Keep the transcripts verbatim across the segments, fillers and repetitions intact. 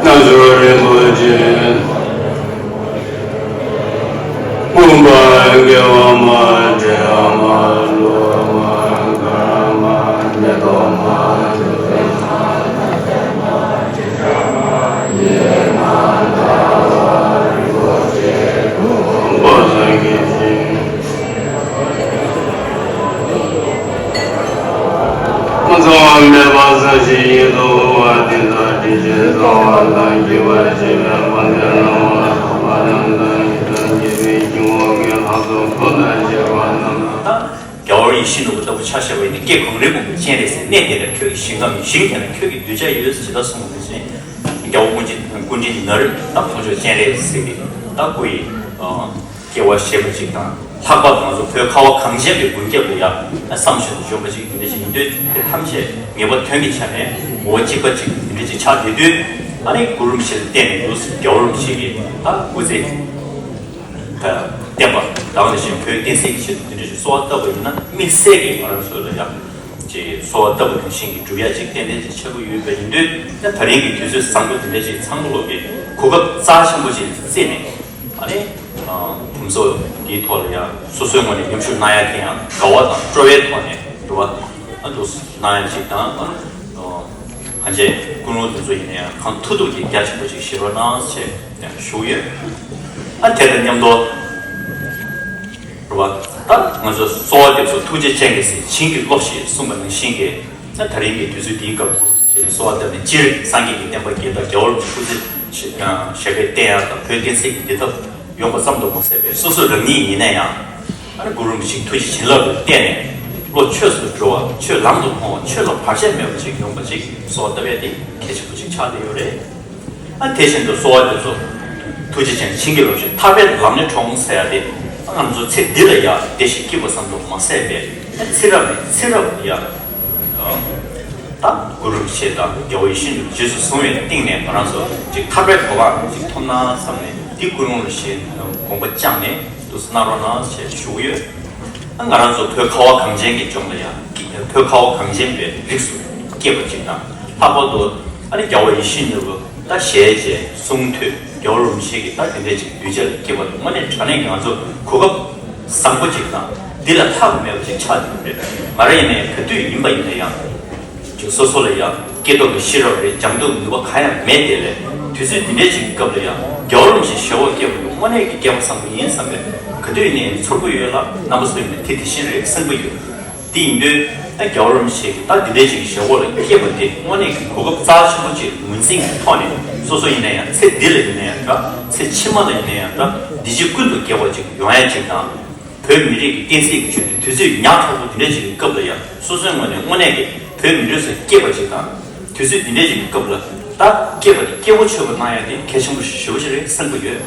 རྣལ་འབྱོར་རིན་པོ་ཆེ། སྐུ་འབག་དགེ་བ་མ་འདྲེས་མ་ལུས་མ་འགག་མ་མེ་ཏོག་མ་འཁྲུངས་མ་ཉིད་མ་འདའ་བ་རིན་པོ་ཆེ་སྐུ་འབག་སངས་རྒྱས་ཤིང་། ཀུན་རྫོབ་མེད་པ་ས་གཞི་ཡི་དུ་བ་དེ་དག་དྲི་ཞིམ་གསོལ་བ་དང་བགྱིས་པ་བྱས་པའི་དབང་དུ་བླང་བ་ཐོབ་པ་རྣམས་དང་ཡི་དམ་རྒྱལ་བའི་སྐྱེ་བོ་གི་ལྷ་ཚོགས་ཕུད་དང་བཅས་པ་རྣམས་དང་། རྒྱལ་བ་ཡིད་བཞིན་ནོར་བུ་ལྟ་བུ་ཆ་བཞག་པ་ཡིན་ན། སྐྱེ་གངས་རིའི་གོང་བུ་སྤྱན་རས་གཟིགས། གནས་དེ་ལ་ཁྱོད་ཀྱི་ཞིང་ཁམས་ཡོད། ཞིང་དེ་ན་ཁྱོད་ཀྱི་གདུལ་བྱ་ཡོད་ཟེར་ཇི་ལྟར་གསུངས་པ་ནང་བཞིན། རྒྱལ་བ་ཀུན་མཁྱེན་ཀུན་མཁྱེན་ནོར་བུ་ད་འཕགས་མཆོག་སྤྱན་རས་གཟིགས་ཀྱི་ད་སྐུ་ཡི་སྐྱེ་བ་བཞེས་པ་ཅིག་དང་། ལྷག་པར་དུ་ང་ཚོ་བོད་ཁ་བ་གངས་ཅན་པའི་མགོན་སྐྱབས་ལ་ཡ་བསམ་བཞིན་དུ་བྱོན་པ་ཅིག་འདི་འདྲ་ཅིག་ཡིན་དུས། དེ་ཐམས་ཅད་ངེས་པ་དོན་གྱི་ཆ་ནས་ངོ་བོ་གཅིག་པ་ཅིག་འདི་འདྲ་ཅིག་ཆགས་བསྡད་དུས། ཨ་ནི་གུ་རུ་རིན་པོ་ཆེ་ལ་བརྟེན་ནས་འདུག་ཟེར། རྒྱལ་བ་རིན་པོ་ཆེ་གིས་ད་སྐུ་ཚེ་བརྟན་པ་དང་། དེ་བཞིན་བོད་བསྟན་སྲིད་ཀྱི་ཆེད་དུ་འདི་འདྲ་ཞིག་གསོལ་བ་བཏབ་པ་ཡིན་ན། དམིགས་བསལ་གྱིས་ང་རང་ཚོ་ལ་ཡང་ཅིག་གསོལ་བ་བཏབ་པ་ནང་བཞིན་གྱི་སྒྲུབ་ཡ་ཅིག་ཏན་ཏན་ཅིག་ཆགས་ཀྱི་ཡོད་པ་ཡིན་དུས། ད་ད་རིང་གི་དུས་ཚོད་བཟང་པོ་འདི་འདྲ་ཅིག་ཚང་འདུ་ལོག་གི་གོ་སྐབས་རྩ་ཆེན་པོ་ཅིག་བརྩིས་ནས། ཨ་ནི་ཨ་ཕུན་ཚོགས་འདིའི་ཐོག་ལ་ཡང་སོ་སོའི་ངོས་ནས་མཉམ་ཞུགས་གནང་ཡ་དེ་ཡང་དགའ་བ་དང་སྤྲོ་བའི་ཐོག་ནས་འགྲོ་བ་ཨ་འདུག་གནང་ཡ་ཅིག་དང་། ཨ་ཨ་གང་བྱས་ཀུན་སློང་འདི་ཚོ་ཡིན་ན་ཡང་གང་ཐུབ་ཐུབ་ཀྱིས་རྒྱ་ཆེན་པོ་ཅིག་བཞེས་རོགས་གནང་ཞེས་ཡང་ཞུ་གི་ཡོད། ཨ་དེ་དང་མཉམ་དུ་རེད་བ། ད་ང་ཚོ་གསོལ་བ་འདེབས་སོ་ཐུགས་རྗེ་ཅན་གྱིས་ཟེར། བྱིན་གྱིས་རློབས་ཞེས་གསུངས་པ་ནང་བཞིན་གྱི། ད་ད་རིང་གི་དུས་ཚོད་འདིའི་སྐབས་སུ་གསོལ་བ་བཏབ་ནས། སྤྱིར་སངས་རྒྱས་ཀྱི་བསྟན་པ་རྒྱས་དང་། རྒྱལ་བ་རིན་པོ་ཆེ་སྐུ་ཚེ་ཞབས་པད་བརྟན་ཡག་དང་། བོད་བསྟན་སྲིད་ཀྱི་བདེ་ཐབས་ཡོང་བ་ཙམ་དུ་མ་ཟད་པའི། སོ་སོ་རང་ཉིད་ཡིན་ན་ཡང་ཨ་ནི་གུ་རུ་རིན་པོ་ཆེའི་ཐུགས་རྗེ་བྱིན་རླབས་ལ་བརྟེན་ནས་བློ་ཆོས་སུ་འགྲོ་བ། ཆོས་ལམ་དུ་མཐོང་བ། ཆོས་ལ་བར་ཆད་མེད་པ་ཅིག་ཡོང་བ་ཅིག་གསོལ་བ་བཏབ་ཡ་དེ་གལ་ཆེན་པོ་ཅིག་ཆགས་བསྡད་ཡོད་རེད། ཨ་དེ་བཞིན་དུ་གསོལ་བ་འདེབས་སོ་ཐུགས་རྗེ་ཅན་བྱིན་གྱིས་རློབས་ཤིག། ཐར་པའི་ལམ་སྣེ་དྲོངས་ཟེར་ཡ་དེ། ཨ་ང་ཚོ་ཚེ་འདི་ལ་ཡ་བདེ་ཞིང་སྐྱིད་པ་ཙམ་དུ་མ་ཟད་པའི། ཨ་ཚེ་རབས་ནས་ཚེ་རབས་ལ་ཡ་ཨ་ད་གུ་རུ་རིན་པོ་ཆེ་དང་རྒྱལ་བ་ཡིད་བཞིན་ནོར་བུ་རྗེས་སུ་བཟུང་བའི་སྟེང་ནས་ང་རང་ཚོ་ཅིག་ཐར་པའི་གོ་འཕང་ཅིག་ཐོབ་ན་བསམ་ནས། འདི་ཀུན་སློང་ལ་བཞེས་དགོངས་པ་བཅངས་ནས་འདུག་སེ་གནང་རོགས་གནང་ཞེས་ཞུ་གི་ཡོད། ང་རང་ཚོ་བོད་ཁ་བ་གངས་ཅན་གྱི་ལྗོངས་ལ་ཡང་། བོད་ཁ་བ་གངས་ཅན་པའི་རིགས་སུ་སྐྱེས་པ་ཅིག་དང་། ལྷག་པར་དུ་ཨ་ནི་རྒྱལ་བ་ཡིད་བཞིན་ནོར་བུ་ད་ཞལ་མཇལ་གསུང་ཐོས། རྒྱལ་བ་རིན་པོ་ཆེ་གི་ད་དེ་འདྲ་ཅིག་གདུལ་བྱ་ལ་སྐྱེས་པ་དེ་དངོས་གནས་དྲང་གནས་ང་ཚོ་གོ་སྐབས་བཟང་པོ་ཅིག་དང་། འདི་ལས་ལྷག་མེད་པ་ཅིག་ཆགས་ཡོད་རེད། ང་རང་ཡིན་ན་ཡང་ག་དུས་ཡིན་པ་ཡིན་ན་ཡང་། ཅིག་སོ་སོ་ལ་ཡང་སྐྱེ་སྟོབས་ཀྱི་ཤེས་རབ་རེད། སྦྱང་སྟོབས་ནུས་པ་གང་ཡང་མེད་དེ་ལས། དུས་ཚོད་འདི་འདྲའི་ཅིག་གི་སྐབས་ལ་ཡང་རྒྱལ་བ་རིན་པོ་ཆེ་ཞལ་འོག་སྐྱེས་པ་ཡིན་དངོས་གནས་ཀྱི་སྐལ་བ་བཟང་པོ་ཡིན་བསམ་པས་ག་དུས་ཡིན་ནའི་ཚོར་གི་ཡོད་ལ། རྣམ་པ་ཚོ་ཡིན་ནའི་དེ་དེ་བཞིན་རེད་གསུང་གི་ཡོད། དེ་ཡིན་དུས་ད་རྒྱལ་བ་རིན་པོ་ཆེ་གི་ད་འདི་འདྲའི་ཅིག་གི་ཞལ་འོག་ལ་སྐྱེས་པ་དེ་དངོས་གནས་ཀྱི་གོ་སྐབས་རྩ་ཆེན་པོ་ཅིག་ངོས་འཛིན་གྱི་ཐོག་ནས་སོ་སོ་ཡིན་ན་ཡང་ཚེ་འདི་ལ་ཡིན་ན་ཡང་འདྲ། ཚེ་ཕྱི་མ་ལ་ཡིན་ན་ཡང་འདྲ། བདེ་སྐྱིད་ཀུན་ཏུ་རྒྱས་པ་ཅིག་ཡོང་ཡ་ཅིག་དང་། བོད་མི་རིགས་ཀྱི་བསྟན་སྲིད་ཀྱི་ཆེད་དུ་དུས་ཚོད་ཉག་ཕྲ་པོ་འདི་འདྲ་ཅིག་གི་སྐབས་ལ་ཡང་སོ་སོའི་ངོས་ནས་དངོས་གནས་ཀྱི་བོད་མི་རིགས་སུ་སྐྱེས་པ་ཅིག་དང་། དུས་ཚོད་འདི་འདྲ་ཅིག་གི་སྐབས་ལ་ད་སྐྱེས་པ་དེ་སྐྱེ་བོ་མཆོད་པ་གནང་ཡ་དེ་གལ་ཆེན་པོ་ཞེ་པོ་ཅིག་རེད་བསམ་གྱི་ཡོད།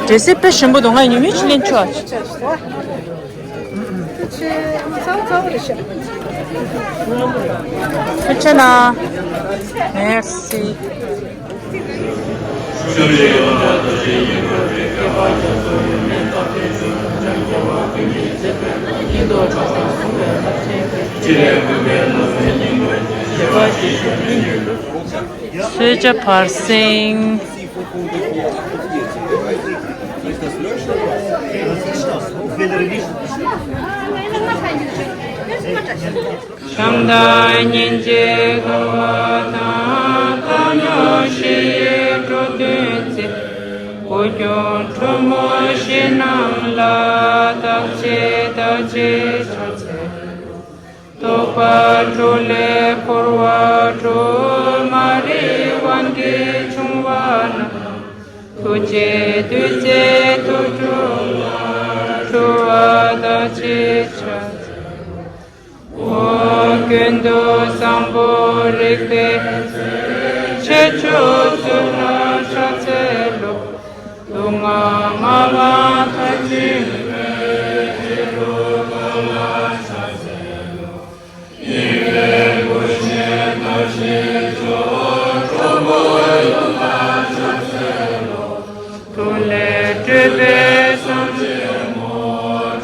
འདྲེ་སྲིད་དཔེ་ཞིམ་པོ་འདུག་ང་ཉུང་ཉུང་ཅིག་ལེན་ཆོག་ཕལ་ཆེར་ན། མེར་སི། གསོལ་ཇ་བར་གསེང་། བྱམས་དང་སྙིང་རྗེ་དགའ་བ་དང་། ཐོས་མྱོང་ཞི་ཡི་འགྲོ་དོན་མཛད། གོ་གྱུར་ཁྲོ་མོ་བཞི་རྣམས་ལ། བདག་བསྐྱེད་བདག་བསྐྱེད་ཕྱག་འཚལ་ལོ། རྟོག་པ་འཕྲོ་ལས་འཁོར་བ་སྒྲོལ། མ་རིག་དབང་གིས་བྱུང་བ་རྣམས། ཐུགས་རྗེས་འདུལ་མཛད་ཐུགས་སྒྲུབ་ལ། འཁྲུལ་བ་དག་བྱེད་ཕྱག་འཚལ་ལོ། ཀུན་ཏུ་བཟང་པོ་རིག་པའི་རྩལ། ཆོས་སྐུ་ཚུལ་ལ་ཕྱག་འཚལ་ལོ། སྡུག་བསྔལ་མ་བ་མཐར་ཕྱིན་པའི། ཕྱི་རོལ་ཀུན་ལ་ཕྱག་འཚལ་ལོ། ཐུགས་ལས་སྤྲུལ་པའི་སངས་རྒྱས་མོ།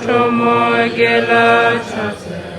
ཁྲོ་མོ་དགེ་ལ་ཕྱག་འཚལ་ལོ།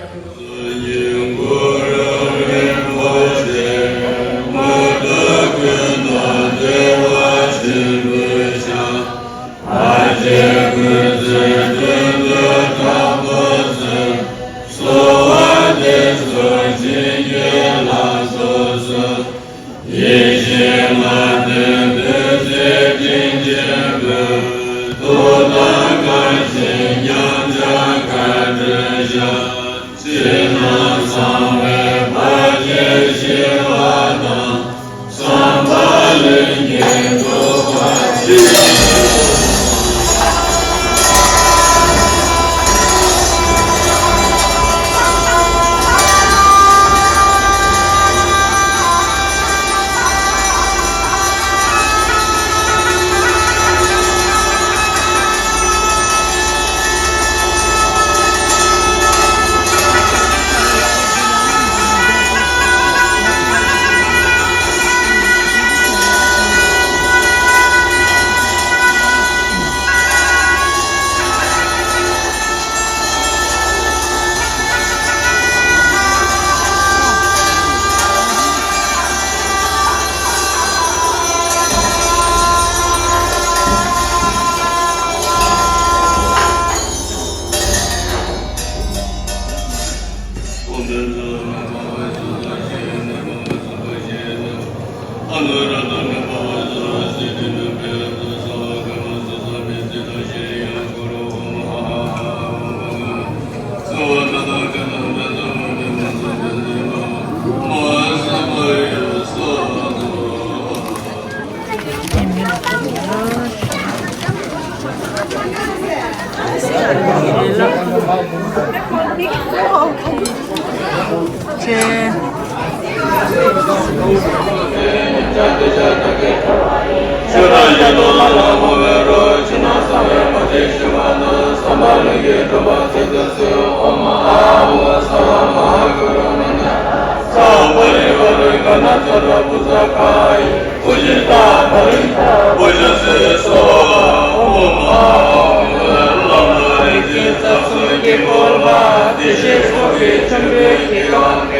དེ་བཞིན་གཤེགས་པའི་མཆོད་འབུལ་གྱི་སྐབས་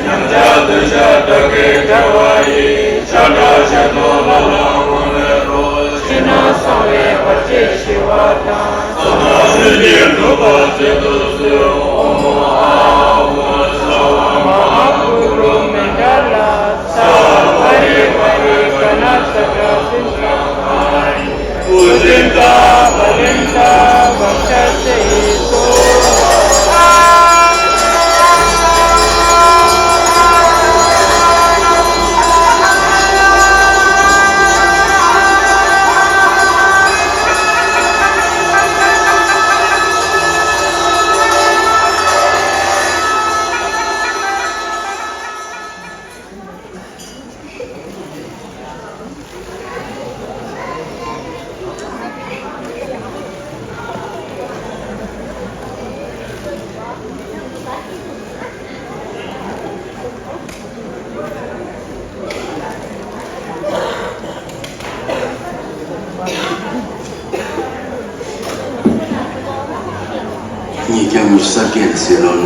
ཉམས་ཆག་འདོད་ཆགས་དགྲ་བགེགས་བྲལ་བ་ཡི། ཤ་ཁྲག་ཞལ་དུ་ལྷ་ལ་འོ་མའི་རོ། ཕྱི་ནང་གསང་བའི་བར་ཆད་ཞི་བ་དང་། ས་དང་ལྷུན་གྱིས་གྲུབ་པར་བྱེད་དུ་གསོལ། ཨོཾ་ཨཱཿཧཱུྃ་ཧྲཱིཿཧཱུྃ། མ་ཧཱ་གུ་རུ་མནྠ་ལ། ས་བ་རི་བ་རུ་ག་ན་ས་ག་སིན་ས་ཧ་རི། ཀུ་ལིན་ཏ་བ་ལིན་ཏ་བ་ཤ་ཏེ་སོ། ཉིད་ཀྱང་མི་ས་སྐད་ཟེར་ལོ་ན།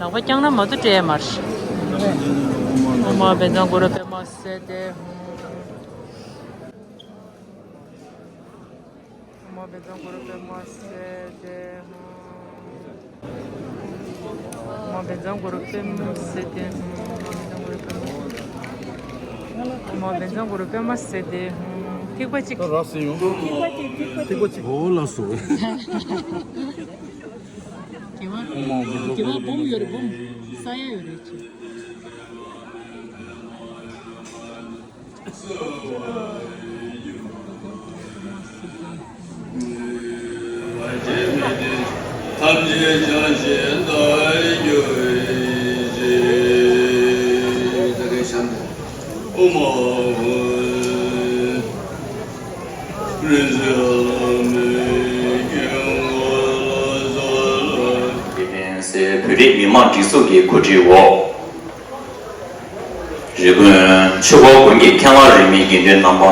ལག་པ་བརྐྱངས་ན་མ་གཏོགས་སྤྲད་མ་རེད། ཨོཾ་ཨཱཿ་བཛྲ་གུ་རུ་པདྨ་སིདྡྷི་ཧཱུྃ། ཨོཾ་ཨཱཿ་བཛྲ་གུ་རུ་པདྨ་སིདྡྷི་ཧཱུྃ། ཨོཾ་ཨཱཿ་བཛྲ་གུ་རུ་པདྨ་སིདྡྷི་ཧཱུྃ། ཨོཾ་ཨཱཿ་བཛྲ་གུ་རུ་པདྨ་སིདྡྷི་ཧཱུྃ། ཐིགས་པ་གཅིག་ད་རགས་སེ་ཡོང་། ཐིགས་པ་གཅིག་ཐིགས་པ་གཅིག་འོ་ལགས་སོ། དགེ་བ་དགེ་བ་སྦོམ་ཡོད་རེད། སྦོམ་ས་ཡ་ཡོད་རེད་ཅེས། ཐམས་ཅད་བྱང་ཞིང་དག་གྱུར་ཅིག་ཨོཾ་ཨཱཿཧཱུྃ། དེ་ནས་བོད་རིགས་མི་དམངས་སྒྲིག་འཛུགས་ཀྱི་གོ་སྒྲིག་འོག་རི་ཀོན་ཆོས་འཁོར་དགོན་གྱི་མཁན་བླ་རིས་མེད་དགེ་འདུན་རྣམ་པ་དང་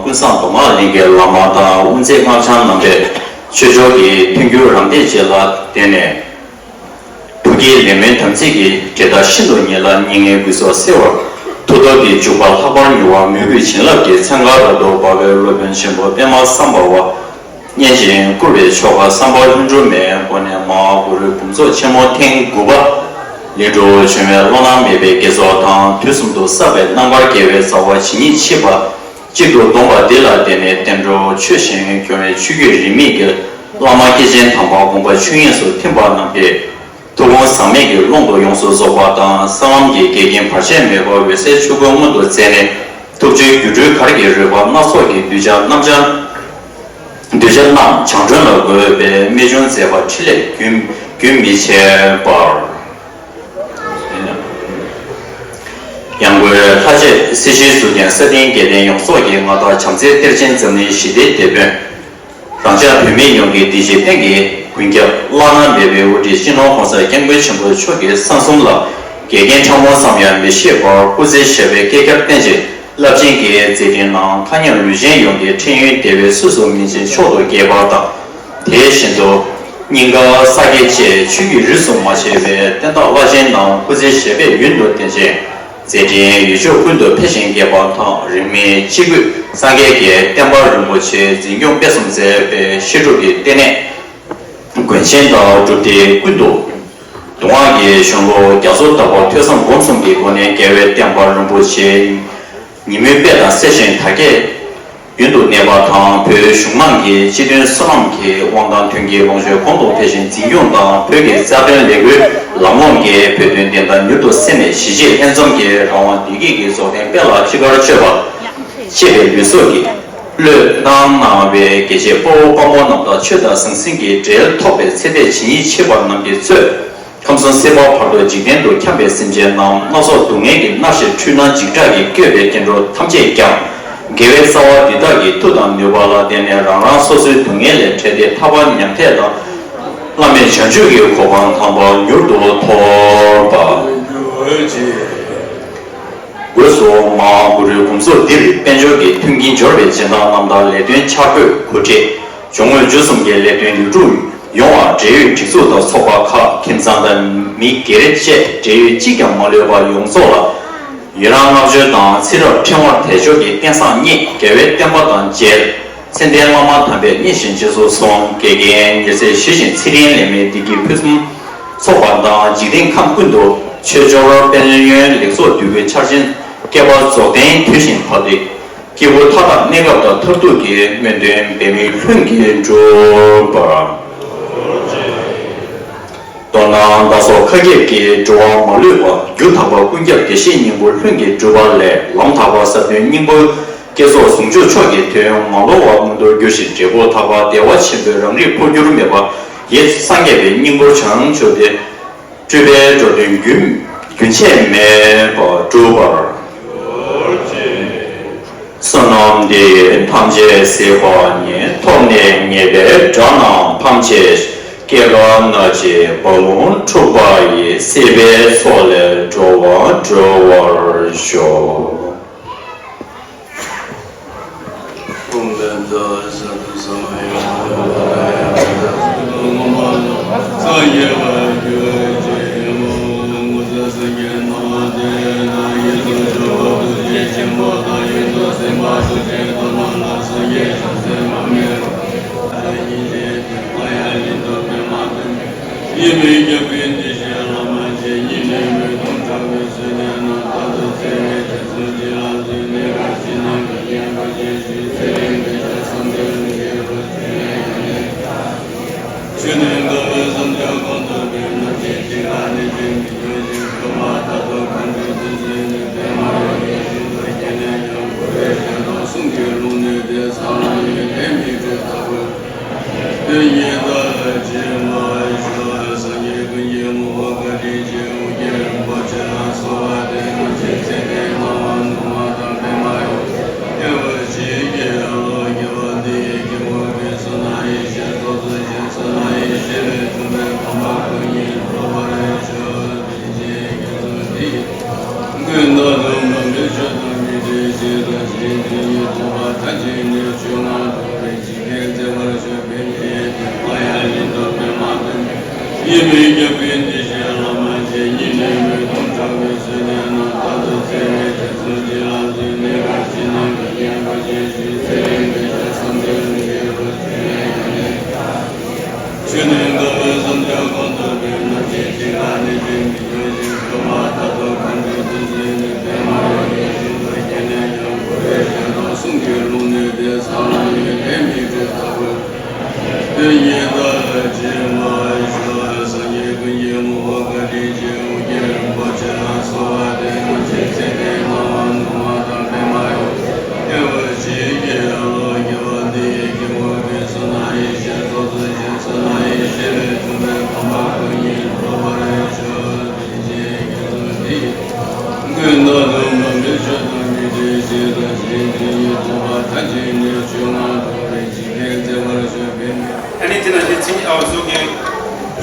ཀུན་བཟང་མདོ་སྔགས་གླིང་གི་བླ་མ་དང་དབུ་མཛད་སྔགས་འཆང་རྣམ་གྲས་ཆོས་ཕྱོགས་ཀྱི་མཐུན་འགྱུར་རམ་འདེགས་བཅས་ལ་བརྟེན་ནས། ཐུགས་བསྐྱེད་ལས་སྨོན་དམ་ཚིག་གི་འབྲས་རྟགས་ཤིན་ཏུ་ཉེ་ལ་སྙིགས་ལྔའི་རྒུད་ཚོགས་སེལ་བར་མཐུ་སྟོབས་ཀྱི་འཇུག་པ་ལྷག་པར་མྱུར་བ་མོས་གུས་བྱིན་རླབས་ཀྱི་ཚན་ཁ་རབ་ཏུ་འབར་བའི་སློབ་དཔོན་ཆེན་པོ་པདྨ་སམ་བྷ་བ་བསྙེན་ཅིང་བཀུར་བའི་ཆོ་ག་བསམ་པ་ལྷུན་གྲུབ་མའི་སྒོ་ནས་མ་ཧཱ་གུ་རུའི་འབུམ་ཚོགས་ཆེན་མོ་ཐེངས་དགུ་པ་ལས་འགྲོ་བྱུང་བའི་བླ་ན་མེད་པའི་དགེ་ཚོགས་དང་དུས་གསུམ་དུ་བསགས་པའི་རྣམ་དཀར་དགེ་བའི་རྩ་བ་ཇི་སྙེད་མཆིས་པ་གཅིག་ཏུ་བསྡོམས་པ་འདི་ལ་བརྟེན་ནས་བསྟན་འགྲོ་ཆོས་བཞིན་སྐྱོང་བའི་ཆོས་བརྒྱུད་རིས་མེད་ཀྱི་ བླ་མ་སྐྱེས་ཆེན་དམ་པ་དགོངས་པ་ཆོས་དབྱིངས་སུ་ཐིམ་པ་རྣམས་ཀྱི་ཐུགས་དགོངས་ཟག་མེད་ཀྱི་ཀློང་དུ་ཡོངས་སུ་རྫོགས་པ་དང་། གསང་ལམ་གྱི་འགལ་རྐྱེན་བར་ཆད་མེད་པར་འོད་གསལ་ཆོས་སྐུ་མངོན་དུ་མཛད་ནས། ཐུགས་རྗེའི་སྒྱུ་འཕྲུལ་གར་གྱི་རོལ་པ་སྣ་ཚོགས་ཀྱི་གདུལ་བྱ་རྣམས་ཀྱང་། གདུལ་བྱ་རྣམས་བྱང་གྲོལ་ལ་འགོད་པའི་རྨད་བྱུང་མཛད་པ་འཕྲིན་ལས་རྒྱུན་རྒྱུན་མི་ཆད་པར། ཡང་སྒོས་ལྷ་རྗེ་སྲིད་ཞིའི་ཟུར་རྒྱན་ས་སྟེང་རྒྱལ་བསྟན་ཡོངས་རྫོགས་ཀྱི་མངའ་བདག་བྱམས་བརྩེའི་གཏེར་ཆེན་འཛམ་གླིང་ཞི་བདེའི་དེད་དཔོན། རང་ཅག་བོད་མི་ཡོངས་ཀྱི་གདུལ་བྱའི་རྟེན་གྱི་མགོན་སྐྱབས་བླ་ན་མེད་པའི་དབུ་ཁྲིད་སྤྱི་ནོར་༸གོང་ས་༸སྐྱབས་མགོན་ཆེན་པོ་མཆོག་གི་གསང་གསུམ་ལ་འགལ་རྐྱེན་ཕྲ་མོ་ཙམ་ཡང་མི་བཞེས་པར་སྐུ་ཚེ་ཞབས་པད་བསྐལ་བརྒྱར་བརྟན་ཅིང་རླབས་ཆེན་གྱི་མཛད་འཕྲིན་ནང་ཐ་སྙད་ལུས་ཅན་ཡོངས་ཀྱི་འཕྲིན་ཡོན་དེ་བས་ཚུལ་དུ་མིན་ཅིང་མཆོག་ཏུ་རྒྱས་པ་དང་། དེ་བཞིན་དུ་སྙིང་ག་ས་དགེ་བཅས་ཆོས་ཀྱི་རིས་སུ་མ་ཆད་པའི་བསྟན་བདག་བླ་ཆེན་རྣམས་སྐུ་ཚེ་ཞབས་པད་ཡུན་དུ་བརྟན་ཅིང་། མཛད་འཕྲིན་ཡུལ་ཕྱོགས་ཀུན་ཏུ་འཕེལ་ཞིང་རྒྱས་པ་དང་། རིང་མིན་གཅིག་པུས་སངས་རྒྱས་ཀྱི་བསྟན་པ་རིན་པོ་ཆེ་འཛིན་སྐྱོང་སྤེལ་གསུམ་མཛད་པའི་བཤད་སྒྲུབ་ཀྱི་ལྟེ་གནས་དགོན་ཆེན་དང་སྒྲུབ་སྡེ་ཀུན་ཏུ་གདུང་བ་གི་གཞུང་ལུགས་རྒྱ་མཚོ་ལྟ་བུ་ཐོས་བསམ་སྒོམ་གསུམ་གྱི་སྒོ་ནས་རྒྱལ་བའི་བསྟན་པ་རིན་པོ་ཆེ་ཉིན་མོའི་དཔལ་དང་གསལ་ཞིང་དར་རྒྱས་རྒྱུན་དུ་གནས་པ་དང་། བོད་གཞུང་མང་གི་སྤྱི་དོན་བསོད་ནམས་ཀྱི་དབང་ཐང་དོན་གྱི་ལོངས་སྤྱོད་གོང་དུ་འཕེལ་ཞིང་འཛིན་སྐྱོང་དང་། བོད་ཀྱི་རྩ་དོན་ལས་འགུལ་ལམ་ལྷོང་གིས་བོད་དོན་བདེན་མཐའ་མྱུར་དུ་གསལ་ནས། གཞིས་བྱེས་ལྷན་འཛོམས་ཀྱི་རང་དབང་བདེ་སྐྱིད་ཀྱི་རྫོགས་ལྡན་དཔལ་ལ་ཅི་དགར་སྤྱོད་པ། གཅེས་པའི་ལུས་སྲོག་གི་བློས་བཏང་གནང་བའི་རྒྱལ་གཅེས་དཔའ་བོ་དཔའ་མོ་རྣམས་དང་ཆོས་དང་ཟང་ཟིང་གི་འབྲེལ་ཐོགས་པའི་ཚེ་འདས་ཇི་སྙེད་མཆིས་པ་རྣམས་ཀྱིས་གཙོས། ཁམས་གསུམ་སྲིད་པ་བར་དོ་འཇིག་རྟེན་དུ་འཁྱམས་པའི་སེམས་ཅན་རྣམས་སྣ་ཚོགས་སྡུག་བསྔལ་གྱི་མནར་གཞིར་འཁྲུལ་སྣང་འཇིགས་སྐྲག་གིས་བསྐྱོད་པའི་སྐྱེ་འགྲོ་ཐམས་ཅད་ཀྱང་། དགེ་བའི་རྩ་བ་འདི་དག་གི་མཐུ་དང་ནུས་པ་ལ་བརྟེན་ནས་རང་རང་སོ་སོའི་སྡུག་བསྔལ་ལས་བྲལ་ཏེ་ཐར་པ་མྱང་འདས་དང་། བླ་མེད་བྱང་ཆུབ་ཀྱི་གོ་འཕང་དམ་པ་མྱུར་དུ་ཐོབ་པ། སྒོས་སུ་མ་ཧཱ་གུ་རུའི་དགོངས་རྫོགས་འདིར་དཔལ་འབྱོར་གྱི་མཐུན་རྐྱེན་འབྱོར་བའི་སྦྱིན་བདག་རྣམས་དང་ལས་དོན་འཆར་འགོད་འགོ་ཁྲིད། སྦྱོར་དངོས་བཅུ་གསུམ་གྱི་ལས་དོན་ལེགས་གྲུབ་ཡོང་བར་འབྲེལ་ཡོད་སྒྲིག་འཛུགས་དང་ཚོགས་པ་ཁག་ཁྱིམ་ཚང་དང་མི་སྒེར་བཅས་འབྲེལ་ཡོད་གཅིག་ཀྱང་མ་ལུས་པར་ཡོངས་རྫོགས་ལ་ཡུན་རིང་བསྔགས་བརྗོད་དང་ཚེ་རབས་ཕྲེང་བར་དལ་འབྱོར་གྱི་རྟེན་བཟང་བརྙེས། རྒྱལ་བའི་བསྟན་པ་དང་མཇལ། མཚན་ལྡན་བླ་མ་དམ་པས་མཉེས་ཤིང་རྗེས་སུ་བཟུང་། དགེ་རྒན་ཉེར་འཚེ་ཞི་ཞིང་ཚེ་རིང་ལེགས་མའི་བདེ་སྐྱིད་ཕུན་སུམ་ཚོགས་པ་དང་། འཇིག་རྟེན་ཁམས་ཀུན་ཏུ་ཆོས་འབྱོར་དཔལ་ཡོན་ལེགས་ཚོགས་འདུས་པའི་ཆར་ཅན་བསྐལ་པ་རྫོགས་ལྡན་དུས་བཞིན་བབས་ཏེ། སྐྱེ་བོ་མཐའ་དག་གནས་སྐབས་དང་མཐར་ཐུག་གི་སྨོན་འདུན་འབད་མེད་ལྷུན་གྱིས་འགྲུབ་པར། མདོར་ན་བདག་སོགས་མཁའ་ཁྱབ་ཀྱི་འགྲོ་བ་མ་ལུས་པ། རྒྱུ་དག་པ་ཀུན་ཁྱབ་བདེ་གཤེགས་སྙིང་པོ་ལྷུན་གྱིས་གྲུབ་པ་ལས། ལམ་དག་པ་ཟབ་དོན་སྙིང་པོ་བསྐྱེད་རྫོགས་ཟུང་འཇུག་མཆོག་གི་དོན་མ་ལོག་པ་མངོན་དུ་གྱུར་ཞིང་འབྲས་བུ་དག་པ་བདེ་བ་ཆེན་པོའི་རང་རིག་འཕོ་འགྱུར་མེད་པ་ཡེ་སངས་རྒྱས་པའི་སྙིང་པོར་བྱང་ཆུབ་སྟེ། སྤྲུལ་པའི་འགྲོ་དོན་རྒྱུན་རྒྱུན་ཆད་མེད་པར་འགྲུབ་པར། བསོད་ནམས་འདི་ཡིས་ཐམས་ཅད་གཟིགས་པ་ཉིད། ཐོབ་ནས་ཉེས་པའི་དགྲ་རྣམས་ཕམ་བྱས་ཤིང་། སྐྱེ་རྒ་ན་འཆིའི་རྦ་ཀློང་འཁྲུགས་པ་ཡི། སྲིད་པའི་མཚོ་ལས་འགྲོ་བ་སྒྲོལ་བར་ཤོག། ཡིད་མི་བརྒྱབ་པའི་འདི་ཞེས་བླ་མ་མཇལ། ཉིད་ནི་མི་གཏོང་དྲག་པོའི་བསོད་ནམས་རྣམས། རྟག་ཏུ་བརྩེ་བའི་རྗེས་སུ་བྱིན་ལ་གཟིགས། གནས་སྐབས་ཕྱི་ནང་གི་རྐྱེན་པས་བཅས་ཤིང་། ཚེ་རིང་པོའི་ཆར་ཚང་འདིར་མི་སྐྱེ་བར་ཆོས་ལས་ཡོན་ཏན་ཆུ་ནི་འགག་པའི་བསམ་བརྗོད་གོང་དུ་འཕེལ། ནམ་ཞིག་འཆི་ཁ་ནད་ཀྱིས་མི་འགྱུར་ཞིང་། སྐྱོབ་པ་མཐར་ཐུག་གང་འདུལ་བརྩོན་འགྲུས་ནི། པདྨ་འོད་ཀྱི་ཞིང་དུ་སྐྱེས་ནས་ཀྱང་། འཁོར་བའི་ཞག་དང་གསུང་གི་ལུང་ནི་བདེ། གསང་སྔགས་ཡོན་ཏན་མིག་འཕྲུལ་ལྟ་བུ། དོན་གཉིས་དག་ལ་སྦྱིན་པར་ཞུ། སངས་རྒྱས་ཀུན་གྱི་ངོ་བོ་བཀའ་དྲིན་ཆེ། ཨོ་རྒྱན་རིན་པོ་ཆེ་ལ་གསོལ་བ་འདེབས། ནམ་ཞིག་ཚེ་འདིའི་སྣང་བ་སྣང་བ་དང་། པདྨ་འོད་སྐལ་བ་ཞིག་གི་བློ་སྐྱེ་བ་འདི་ཡི་དཀྱིལ་འཁོར་གྱི་བསོད་ནམས་ཡེ་ཤེས་ཚོགས་སུ་ཞིང་བསོད་ནམས་ཡེ་ཤེས་ལས་བྱུང་བའི་གོ་འཕང་ཁོ་ནར་འགྲོ་བར་ཤོག། རིན་ཆེན་དཀྱིལ་འཁོར་འདི་ཡི་ཀུན་ཏུ་མངོན་པའི་ཆོས་དང་མི་འབྲལ་ཞིང་། རང་གཞན་དོན་གཉིས་རྫོགས་པ་མཐར་ཕྱིན་ནས། ཆོས་ལྔ་རྫོགས་པའི་འཇིག་རྟེན་མཛེས་པར་སྤྱོད་པའི་ལྷའི་དོན། གང་ཡང་ཡིན་ཏུ་པདྨ་འདི་ཉིད། ཡིད་མི་བརྒྱབ་པའི་འདི་ཞེས་བླ་མ་མཇལ། ཉིད་ནི་མི་གཏོང་དྲག་པོའི་བསོད་ནམས་རྣམས། རྟག་ཏུ་བརྩེ་བའི་རྗེས་སུ་བྱིན་ལ་གཟིགས། གནས་སྐབས་ཕྱི་ནང་གི་རྐྱེན་པས་བཅས་ཤིང་། ཚེ་རིང་པོའི་ཆར་ཚང་འདིར་མི་སྐྱེ་བར་ཆོས་ལས་ཡོན་ཏན་ཆུ་ནི་འགག་པའི་བསམ་བརྗོད་གོང་དུ་འཕེལ། ནམ་ཞིག་འཆི་ཁ་ནད་ཀྱིས་མི་འགྱུར་ཞིང་། སྐྱོབ་པ་མཐར་ཐུག་གང་འདུལ་བརྩོན་འགྲུས་ནི། པདྨ་འོད་ཀྱི་ཞིང་དུ་སྐྱེས་ནས་ཀྱང་། འཁོར་བའི་ཞག་དང་གསུང་གི་ལུང་ནི་བདེ། གསང་སྔགས་ཡོན་ཏན་མིག་འཕྲུལ་ལྟ་བུ། དོན་གཉིས་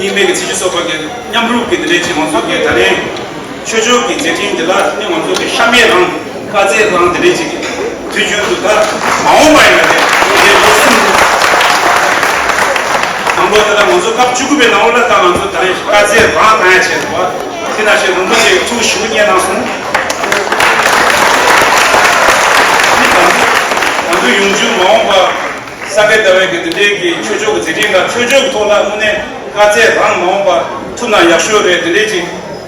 རྙིང་མའི་གི་ཚེ་ཆུ་སོགས་པ་གི་མཉམ་རུབ་ཀྱི་དེ་འདྲའི་ཅིག་ང་ཚོ་གི་ད་རེས་ཆོས་ཕྱོགས་ཀྱི་མཛད་འཕྲིན་འདི་ལ་ནི་ང་ཚོ་གི་ཤ་མེད་རང་དཀའ་ཚེགས་རང་དེ་འདྲའི་ཅིག་དུས་རྒྱུན་དུ་ད་མ་འོངས་པ་ཡིན་ན་དེ་དེ་ལོ་གསུམ་ནང་ལོ་དེ་ལ་ང་ཚོ་སྐབས་བཅུ་དགུ་པའི་ནང་ལོ་ལ་ད་ང་ཚོ་ད་རེས་དཀའ་ཚེགས་རང་བཏང་ཡ་བྱས་འདུག་བ། དེ་ནང་བཞིན་རིན་པོ་ཆེ་གི་ཐུགས་ཞུ་སྙན་གནང་སོང་། ནི་ད་ང་ཚོ་ཡོང་རྒྱུ་མ་འོངས་པ། ས་གའི་ཟླ་བའི་གི་དེ་འདྲའི་གི་ཆོས་ཕྱོགས་ཀྱི་མཛད་འཕྲིན་དང་ཆོས་ཕྱོགས་ཀྱི་ཐོག་ལ་དངོས་གནས་དཀའ་ཚེགས་རང་མ་འོངས་པ་ཐུབ་ན་ཡག་ཤོས་རེད། དེ་འདྲའི་ཅིག་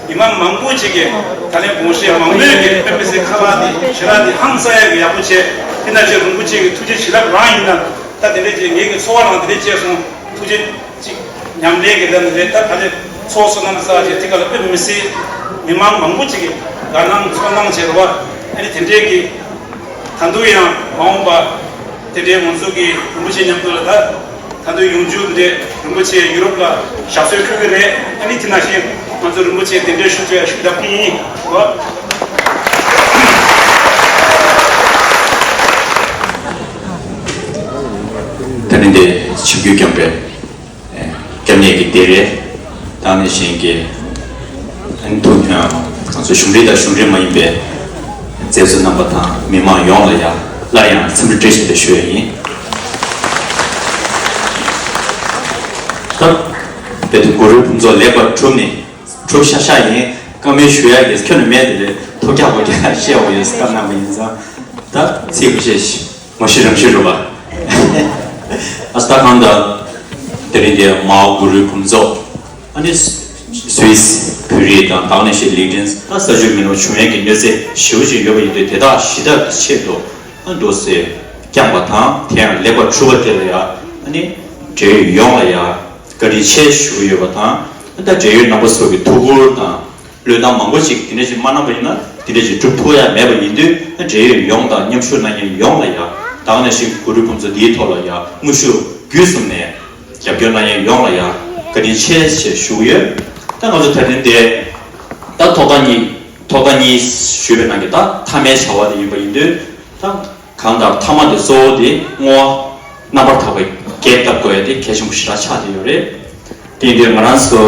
ཉི་མ་མང་པོ་ཅིག་གི་ད་ལན་དགོངས་བཞེས་མང་པོས་གི་དཔེ་མི་སྲིད་ཁ་ལག་དེ་ཞལ་ལག་དེ་ཧང་སང་ཡག་གི་ཡག་པོ་བྱས། དེ་ན་ཅིག་རིན་པོ་ཆེ་གི་ཐུགས་རྗེ་བྱིན་རླབས་རང་ཡིན་ན། ད་དེ་འདྲའི་ཅིག་ངེད་ཀྱི་ཚོར་བ་རང་དེ་འདྲའི་སྐྱེས་སོང་། ཐུགས་རྗེ་ཅིག་ཉམས་ལེན་གྱི་ལམ་རེད། ད་ད་ལན་ཚོགས་བསོད་ནམས་བསགས་བྱས་དེ་ག་ལ་དཔེ་མི་སྲིད་མི་མང་མང་པོ་ཅིག་གི་དགའ་སྣང་ཚོར་སྣང་བྱས་རེད་བ། ཨ་ནི་དེ་འདྲའི་གི་ད་དུང་ཡང་མ་འོངས་པ་དེ་འདྲའི་ང་ཚོ་གི་རིན་པོ་ཆེ་མཉམ་དུ་ལ་ད་ད་དུང་ཡོང་རྒྱུ་དེ་འདྲའི་རིན་པོ་ཆེ་ཡུ་རོབ་ལ་ཞབས་སོར་འཁོད་གི་རེད། ཨ་ནི་དེ་ནང་བཞིན་ང་ཚོ་རིན་པོ་ཆེ་དེ་འདྲའི་ཞུ་རྒྱུ་ཡ་ཞུ་ཐབས་ཀྱི་ཡིན་བ། ད་ནི་འདི་ཆིབས་བསྒྱུར་བསྐྱངས་པའི་སྐྱབས་གནས་ཀྱི་སྡེ་རེད། ད་ནི་གཞན་གྱི་ཨན་ཐུ་ང་ཚོ་གཞུང་འབྲེལ་དང་གཞུང་འབྲེལ་མ་ཡིན་པའི་མཛད་གཙོ་རྣམ་པ་དང་མི་མང་ཡོངས་ལ་ཡང་སླར་ཡང་འཚམས་འདྲི་བཀྲ་ཤིས་བདེ་ལེགས་ཞུ་ཡ་ཡིན། ད་དཔེ་དེ་གུ་རུའི་ཕུན་ཚོགས་ལེགས་པར་གྲུབ་ནས་གྲུབ་ཤག་ཤག་ཡིན། བཀའ་མོལ་ཞུ་ཡ་གི་ཁྱོན་ནས་མེད་དེ་རེད། ཐོབ་རྒྱག་པ་རྒྱག་བཤད་འོ་ཡོད་སྐབས་གནང་བ་ཡིན་ཙང་། ད་ཚིག་ཁ་ཤས་ཤིག་ངོ་ཤེས་རང་ཤེས་རུ་བ། ཨ་སྟ་གང་ད་དེ་རིང་དེ་མའོ་གུ་རུའི་ཕུན་ཚོགས། ཨ་ནི་སུད་སི་བོད་རིགས་དང་ད་ག་ནང་བཞིན་ལིག་ཏིན་ད་ས་ཆུ་མི་ནོར་བྱུང་ཡས་ཀྱི་གནོད་འཚེ་ཞེ་པོ་ཅིག་ཡོད་པ་ཡིན་དུས་དེ་དག་ཞི་ཐབས་ཀྱི་ཆེད་དུ་ཨ་འདུག་སེ་བསྐྱངས་པ་དང་དེ་ཡང་ལེགས་པར་གྲུབ་པ་དེ་ལ་ཡང་ཨ་ནི་འབྲེལ་ཡོད་ཡོངས་ལ་ཡང་བཀའ་དྲིན་ཆེ་ཞུ་གི་ཡོད་པ་དང་ད་འབྲེལ་ཡོད་རྣམ་པ་ཚོ་གི་ཐུགས་ཁུར་དང་། བློས་བཏང་མང་པོ་ཅིག་དེ་འདྲ་ཞིག་མ་གནང་པ་ཡིན་ན་དེ་འདྲ་ཞིག་སྒྲུབ་ཐུབ་ཡ་མེད་པ་ཡིན་དུས་འབྲེལ་ཡོད་ཡོངས་དང་མཉམ་ཞུགས་གནང་མཁན་ཡོངས་ལ་ཡང་ད་ག་ནང་བཞིན་གུ་རུའི་ཕུན་ཚོགས་འདིའི་ཐོག་ལ་ཡང་དངོས་ཤུགས་བརྒྱུད་གསུམ་ནས་རྒྱབ་སྐྱོར་གནང་མཁན་ཡོངས་ལ་ཡང་བཀའ་དྲིན་ཆེ་ཞེས་ཞུ་གི་ཡོད། ད་ང་ཚོ་ད་ཐེངས་འདི་ད་ཐོག་མཐའ་གཉིས་ཐོག་མཐའ་གཉིས་ཞུས་པའི་ནང་གི་ད་མཐའ་མའི་བྱ་བ་དེ་ཡིན་པ་ཡིན་དུས་ད། གང་ལྟར་མཐའ་མ་དེ་གཙོ་བོ་དེ་བསྔོ་བ་རྣམ་པར་དག་པའི་རྒྱས་བཏབ་དགོས་ཡ་དེ་གལ་ཆེན་པོ་ཞེ་དྲག་ཆགས་བསྡད་ཡོད་རེད། དེ་ཡིན་དུས་ང་རང་ཚོ་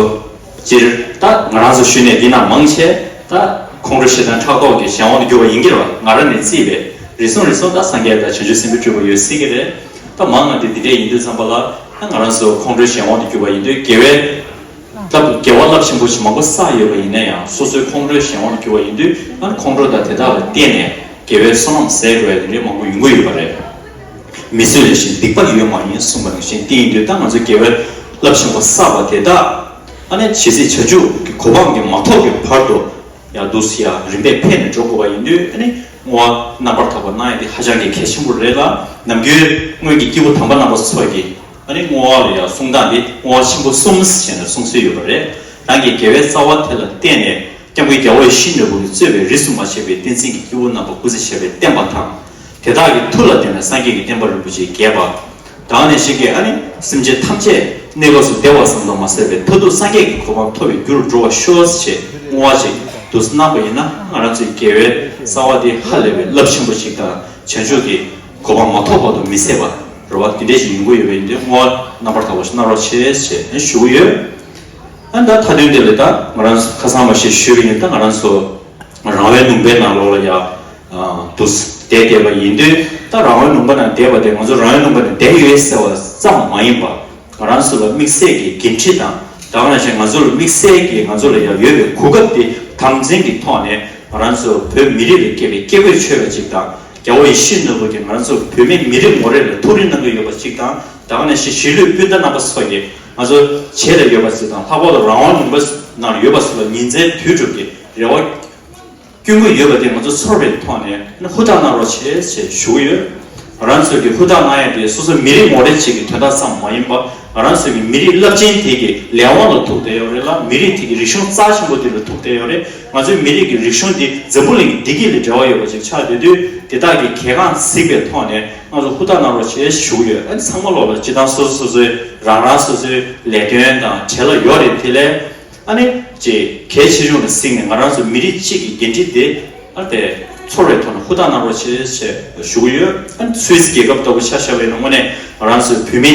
སྤྱིར་ད་ང་རང་ཚོ་ཞུས་ནས་འདི་ན་མང་ཆེ་ད་ཁོང་ཁྲོ་ཞེ་སྡང་ཕྲག་དོག་གི་གཞན་དབང་དུ་གྱུར་པ་ཡིན་གྱི་རེད་བ། ང་རང་ནས་བརྩིས་པའི་རེ་ཟུང་རེ་ཟུང་ད་སངས་རྒྱས་དང་བྱང་ཆུབ་སེམས་དཔའི་སྤྲུལ་པ་ཡོད་སྲིད་ཀྱི་རེད། ད་མང་ང་དེ་འདི་འདྲས་ཡིན་དུས་ཙམ་པ་ལ་ད་ང་རང་ཚོ་ཁོང་ཁྲོའི་གཞན་དབང་དུ་གྱུར་པ་ཡིན་དུས་དགེ་བའི། སྟབས་དགེ་བ་རླབས་ཆེན་པོ་ཞིག་མང་པོ་བསགས་ཡོད་པ་ཡིན་ན་ཡང་སོ་སོའི་ཁོང་ཁྲོའི་གཞན་དབང་དུ་གྱུར་པ་ཡིན་དུས་ཨ་ནི་ཁོང་ཁྲོ་དང་དེ་དག་ལ་བརྟེན་ནས་དགེ་བའི་བསོད་ནམས་ཟད་འགྲོ་ཡ་དེ་འདྲའི་མང་པོ་ཡོང་གི་ཡོད་པ་རེད། མི་བཟོད་ལས་གཞན་སྡིག་པ་ཡོད་མ་ཡིན་གསུངས་པ་ནང་བཞིན་དེ་ཡིན་དུས་ད་ང་ཚོས་དགེ་བའི་རླབས་ཆེན་པོ་བསགས་པ་དེ་དག་ཨ་ནི་ཇི་སྲིད་བྱང་ཆུབ་ཀྱི་གོ་འཕང་གི་མ་ཐོབ་ཀྱི་བར་དུ་ཡང་འདུག་སེ་ཡང་རིམ་པས་འཕེལ་ནས་འགྲོ་དགོས་པ་ཡིན་དུས་ཨ་ནི་བསྔོ་བ་རྣམ་པར་དག་པ་གནང་ཡ་དེ་ཧ་ཅང་གི་གལ་ཆེན་པོ་རེད་ལ། ནམ་རྒྱུན་སྔོན་གྱི་སྐྱེས་བུ་དམ་པ་རྣམ་པ་ཚོ་གིས། ཨ་ནི་བསྔོ་བ་ལ་ཡང་གསུང་སྟངས་འདི་བསྔོ་བ་ཆེན་པོ་གསུམ་ཞེས་ནས་གསུང་སྲོལ་ཡོད་པ་རེད། རང་གི་དགེ་བའི་རྩ་བ་དེ་ལ་བརྟེན་ནས་སྐྱབས་མགོན་རྒྱལ་བ་ཡིད་བཞིན་ནོར་བུ་གིས་གཙོས་པའི་རིས་སུ་མ་ཆད་པའི་བསྟན་འཛིན་གྱི་སྐྱེས་བུ་རྣམ་པ་སྐུ་ཚེ་ཞབས་པད་བརྟན་པ་དང་། དེ་དག་གི་མཐུ་ལ་བརྟེན་ནས་སངས་རྒྱས་ཀྱི་བསྟན་པ་རིན་པོ་ཆེ་རྒྱས་པ། ད་ག་ནང་བཞིན་གྱི་ཨ་ནི་སེམས་ཅན་ཐམས་ཅད་གནས་སྐབས་སུ་བདེ་བ་ཙམ་དུ་མ་ཟད་པའི་མཐར་ཐུག་སངས་རྒྱས་ཀྱི་གོ་འཕང་ཐོབ་པའི་རྒྱུར་འགྲོ་བར་ཤོག་ཅེས་བསྔོ་བ་ཅིག་འདུག་སེ་གནང་པ་ཡིན་ན་ང་རང་ཚོའི་དགེ་བའི་རྩ་བ་འདི་ཧ་ལས་པའི་རླབས་ཆེན་པོ་ཅིག་དང་བྱང་ཆུབ་ཀྱི་གོ་འཕང་མ་ཐོབ་བར་དུ་མི་ཟད་པ། རེ་བ་དེ་འདྲས་ཞིག་ཡོང་གི་ཡོད་པ་ཡིན་དུས་བསྔོ་བ་རྣམ་པར་དག་པ་ཞིག་གནང་རོགས་བྱེད་ཞེས་ཞུ་གི་ཡོད། ཨ་ནི་ད་མཐའ་དོན་དེ་ལས་ད་ང་རང་ཚོ་ཁ་སང་མ་ཞིག་ཞུས་པ་ཡིན། ད་ང་རང་ཚོ་རང་དབང་ལུང་པའི་ནང་ལོགས་ལ་ཡ་འདུག་བསྡད་བསྡད་པ་ཡིན་དུས་ད་རང་དབང་ལུང་པ་ནང་བསྡད་པ་དེ་ང་ཚོ་རང་དབང་ལུང་པ་ནང་བསྡད་ཡོད་ཟེར་བ་ཙམ་མ་ཡིན་པ་ང་རང་ཚོ་ལ་དམིགས་བསལ་གྱི་འགན་འཁྲི་དང་ད་ག་ནང་བཞིན་ང་ཚོ་ལ་དམིགས་བསལ་གྱི་ང་ཚོ་ལ་ཡ་ཡོད་པའི་གོ་སྐབས་དེ་དམ་འཛིན་གྱི་ཐོག་ནས་ང་རང་ཚོ་བོད་མི་རིགས་ལ་སྐྱེས་པའི་སྐྱེ་བོས་མཆོད་པ་ཅིག་དང་། རྒྱལ་བ་ཡིད་བཞིན་ནོར་བུ་གིས་ང་རང་ཚོ་བོད་མི་མི་རིགས་ངོ་རེ་ལ་ཐུགས་རེ་གནང་གི་ཡོད་པ་གཅིག་དང་། ད་ག་ནང་བཞིན་གཞིས་ལུས་སྤུན་ཟླ་རྣམ་པ་ཚོ་གིས་ང་ཚོ་བྱེས་ལ་ཡོད་པ་ཚོ་དང་ལྷག་པར་དུ་རང་དབང་ལུང་པ་ནང་ཡོད་པ་ཚོ་ལ་ཉིན་མཚན་དུས་དྲུག་གི་རེ་བ་བསྐྱོན་གྱི་ཡོད་པ་དེ་ང་ཚོ་ཚོར་བའི་ཐོག་ནས་ཧུར་ཐག་གནང་རོགས་བྱེད་ཅེས་ཞུ་གི་ཡོད། ང་རང་ཚོ་གིས་ཧུར་ཐག་གནང་ཡ་དེ་སོ་སོ་མི་རིགས་ངོ་རེ་གཅིག་གི་དོན་དག་ཙམ་མ་ཡིན་པ་ང་རང་ཚོ་གི་མི་རིགས་རླབས་ཆེན་དེ་གི་ལས་དབང་ལ་ཐུག་བསྡད་ཡོད་རེད་ལ། མི་རིགས་དེ་གི་རིག་གཞུང་རྩ་ཆེན་པོ་དེ་ལ་ཐུག་བསྡད་ཡོད་རེད། ང་ཚོའི་མི་རིགས་ཀྱི་རིག་གཞུང་འདི་འཛམ་བུ་གླིང་གི་བདེ་སྐྱིད་ལ་འབྲེལ་བ་ཡོད་པ་ཞིག་ཆགས་བསྡད་དུས་དེ་དག་གི་གལ་འགངས་གཟིགས་པའི་ཐོག་ནས་ང་ཚོ་ཧུར་ཐག་གནང་རོགས་ཞེས་ཞུ་གི་ཡོད། ཨ་ནི་ཚང་མ་ལོག་ལ་སྤྱི་བཏང་སོ་སོ་སོ་སོའི་རང་རང་སོ་སོའི་ལས་དོན་དང་བྲེལ་བ་ཡོད་རེད། དེ་ལས་ཨ་ནི་ཅེས་གལ་ཆེ་ཆུང་ལ་གཟིགས་ནས་ང་རང་ཚོ་མི་རིགས་གཅིག་གི་འགན་འཁྲི་དེ་ཨ་དེ་ཚོར་བའི་ཐོག་ནས་ཧུར་ཐག་གནང་རོགས་ཞེས་ཞེས་ཞུ་གི་ཡོད། ཨ་ནི་སུད་སི་རྒྱལ་ཁབ་ལྟ་བུ་ཆ་བཞག་པ་ཡིན་ན་དངོས་གནས་ང་རང་ཚོའི་བོད་མི་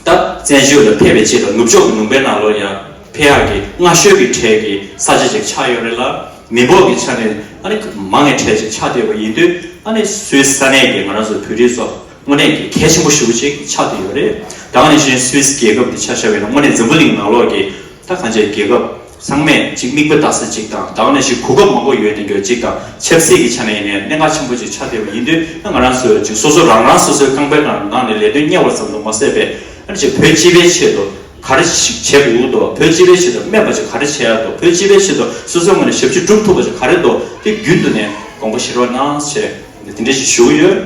ད་ བཙན་བྱོལ་ལ་ཕེབས་པའི་ཆེད་དུ་ནུབ་ཕྱོགས་ཀྱི་ལུང་པའི་ནང་ལོགས་ཡང་ཕེབས་ཡག་གི་སྔ་ཤོས་ཀྱི་གྲས་ཀྱི་ས་ཆ་ཅིག་ཆགས་ཡོད་རེད་ལ། མི་འབོར་གྱི་ཆ་ནས་ཨ་ནི་མང་བའི་གྲས་ཅིག་ཆགས་བསྡད་པ་ཡིན་དུས། ཨ་ནི་སུད་སི་ས་གནས་ཀྱི་ང་རང་ཚོ་བོད་རིགས་ཚོ་དངོས་གནས་ཀྱི་གལ་ཆེན་པོ་ཞེ་པོ་ཅིག་ཆགས་བསྡད་ཡོད་རེད། ད་ག་ནང་བཞིན་སུད་སི་རྒྱལ་ཁབ་འདི་ཆ་བཞག་པ་ཡིན་ན་དངོས་གནས་འཛམ་བུ་གླིང་ནང་ལོགས་ཀྱི་ད་གང་ཅིའི་རྒྱལ་ཁབ་ཚང་མས་ཅིག་མིག་དཔེ་ལྟ་ས་ཅིག་དང་། ད་ག་ནང་བཞིན་གོ་སྐབས་མང་པོ་ཡོད་དེ་འགྱོད་ཅིག་དང་། ཆབ་སྲིད་ཀྱི་ཆ་ནས་ཡིན་ནའི་གནད་འགག་ཆེན་པོ་ཅིག་ཆགས་བསྡད་པ་ཡིན་དུས། ང་རང་ཚོས་ཅིག་སོ་སོ་རང་རང་སོ་སོའི་རྐང་པའི་ནང་ནང་ནས་ལས་དོན་གཉེར་བ་ཙམ་དུ་མ་ཟད་པའི། ཨ་ནི་ཅིག་བོད་སྤྱི་པའི་ཆེད་དུ་ག་རེ་ཞིག་བྱེད་དགོས་འདུག་བོད་སྤྱི་པའི་ཆེད་དུ་སྨན་པ་ཅིག་ག་རེ་བྱེད་ཡག་འདུག་བོད་སྤྱི་པའི་ཆེད་དུ་སོ་སོའི་ངོས་ནས་ཞབས་ཕྱི་སྒྲུབ་ཐུབ་པ་ཅིག་ག་རེ་འདུག་དེ་རྒྱུན་དུ་ནས་དགོངས་པ་བཞེས་རོགས་གནང་ཞེས་དེ་འདྲ་ཞིག་ཞུ་གི་ཡོད།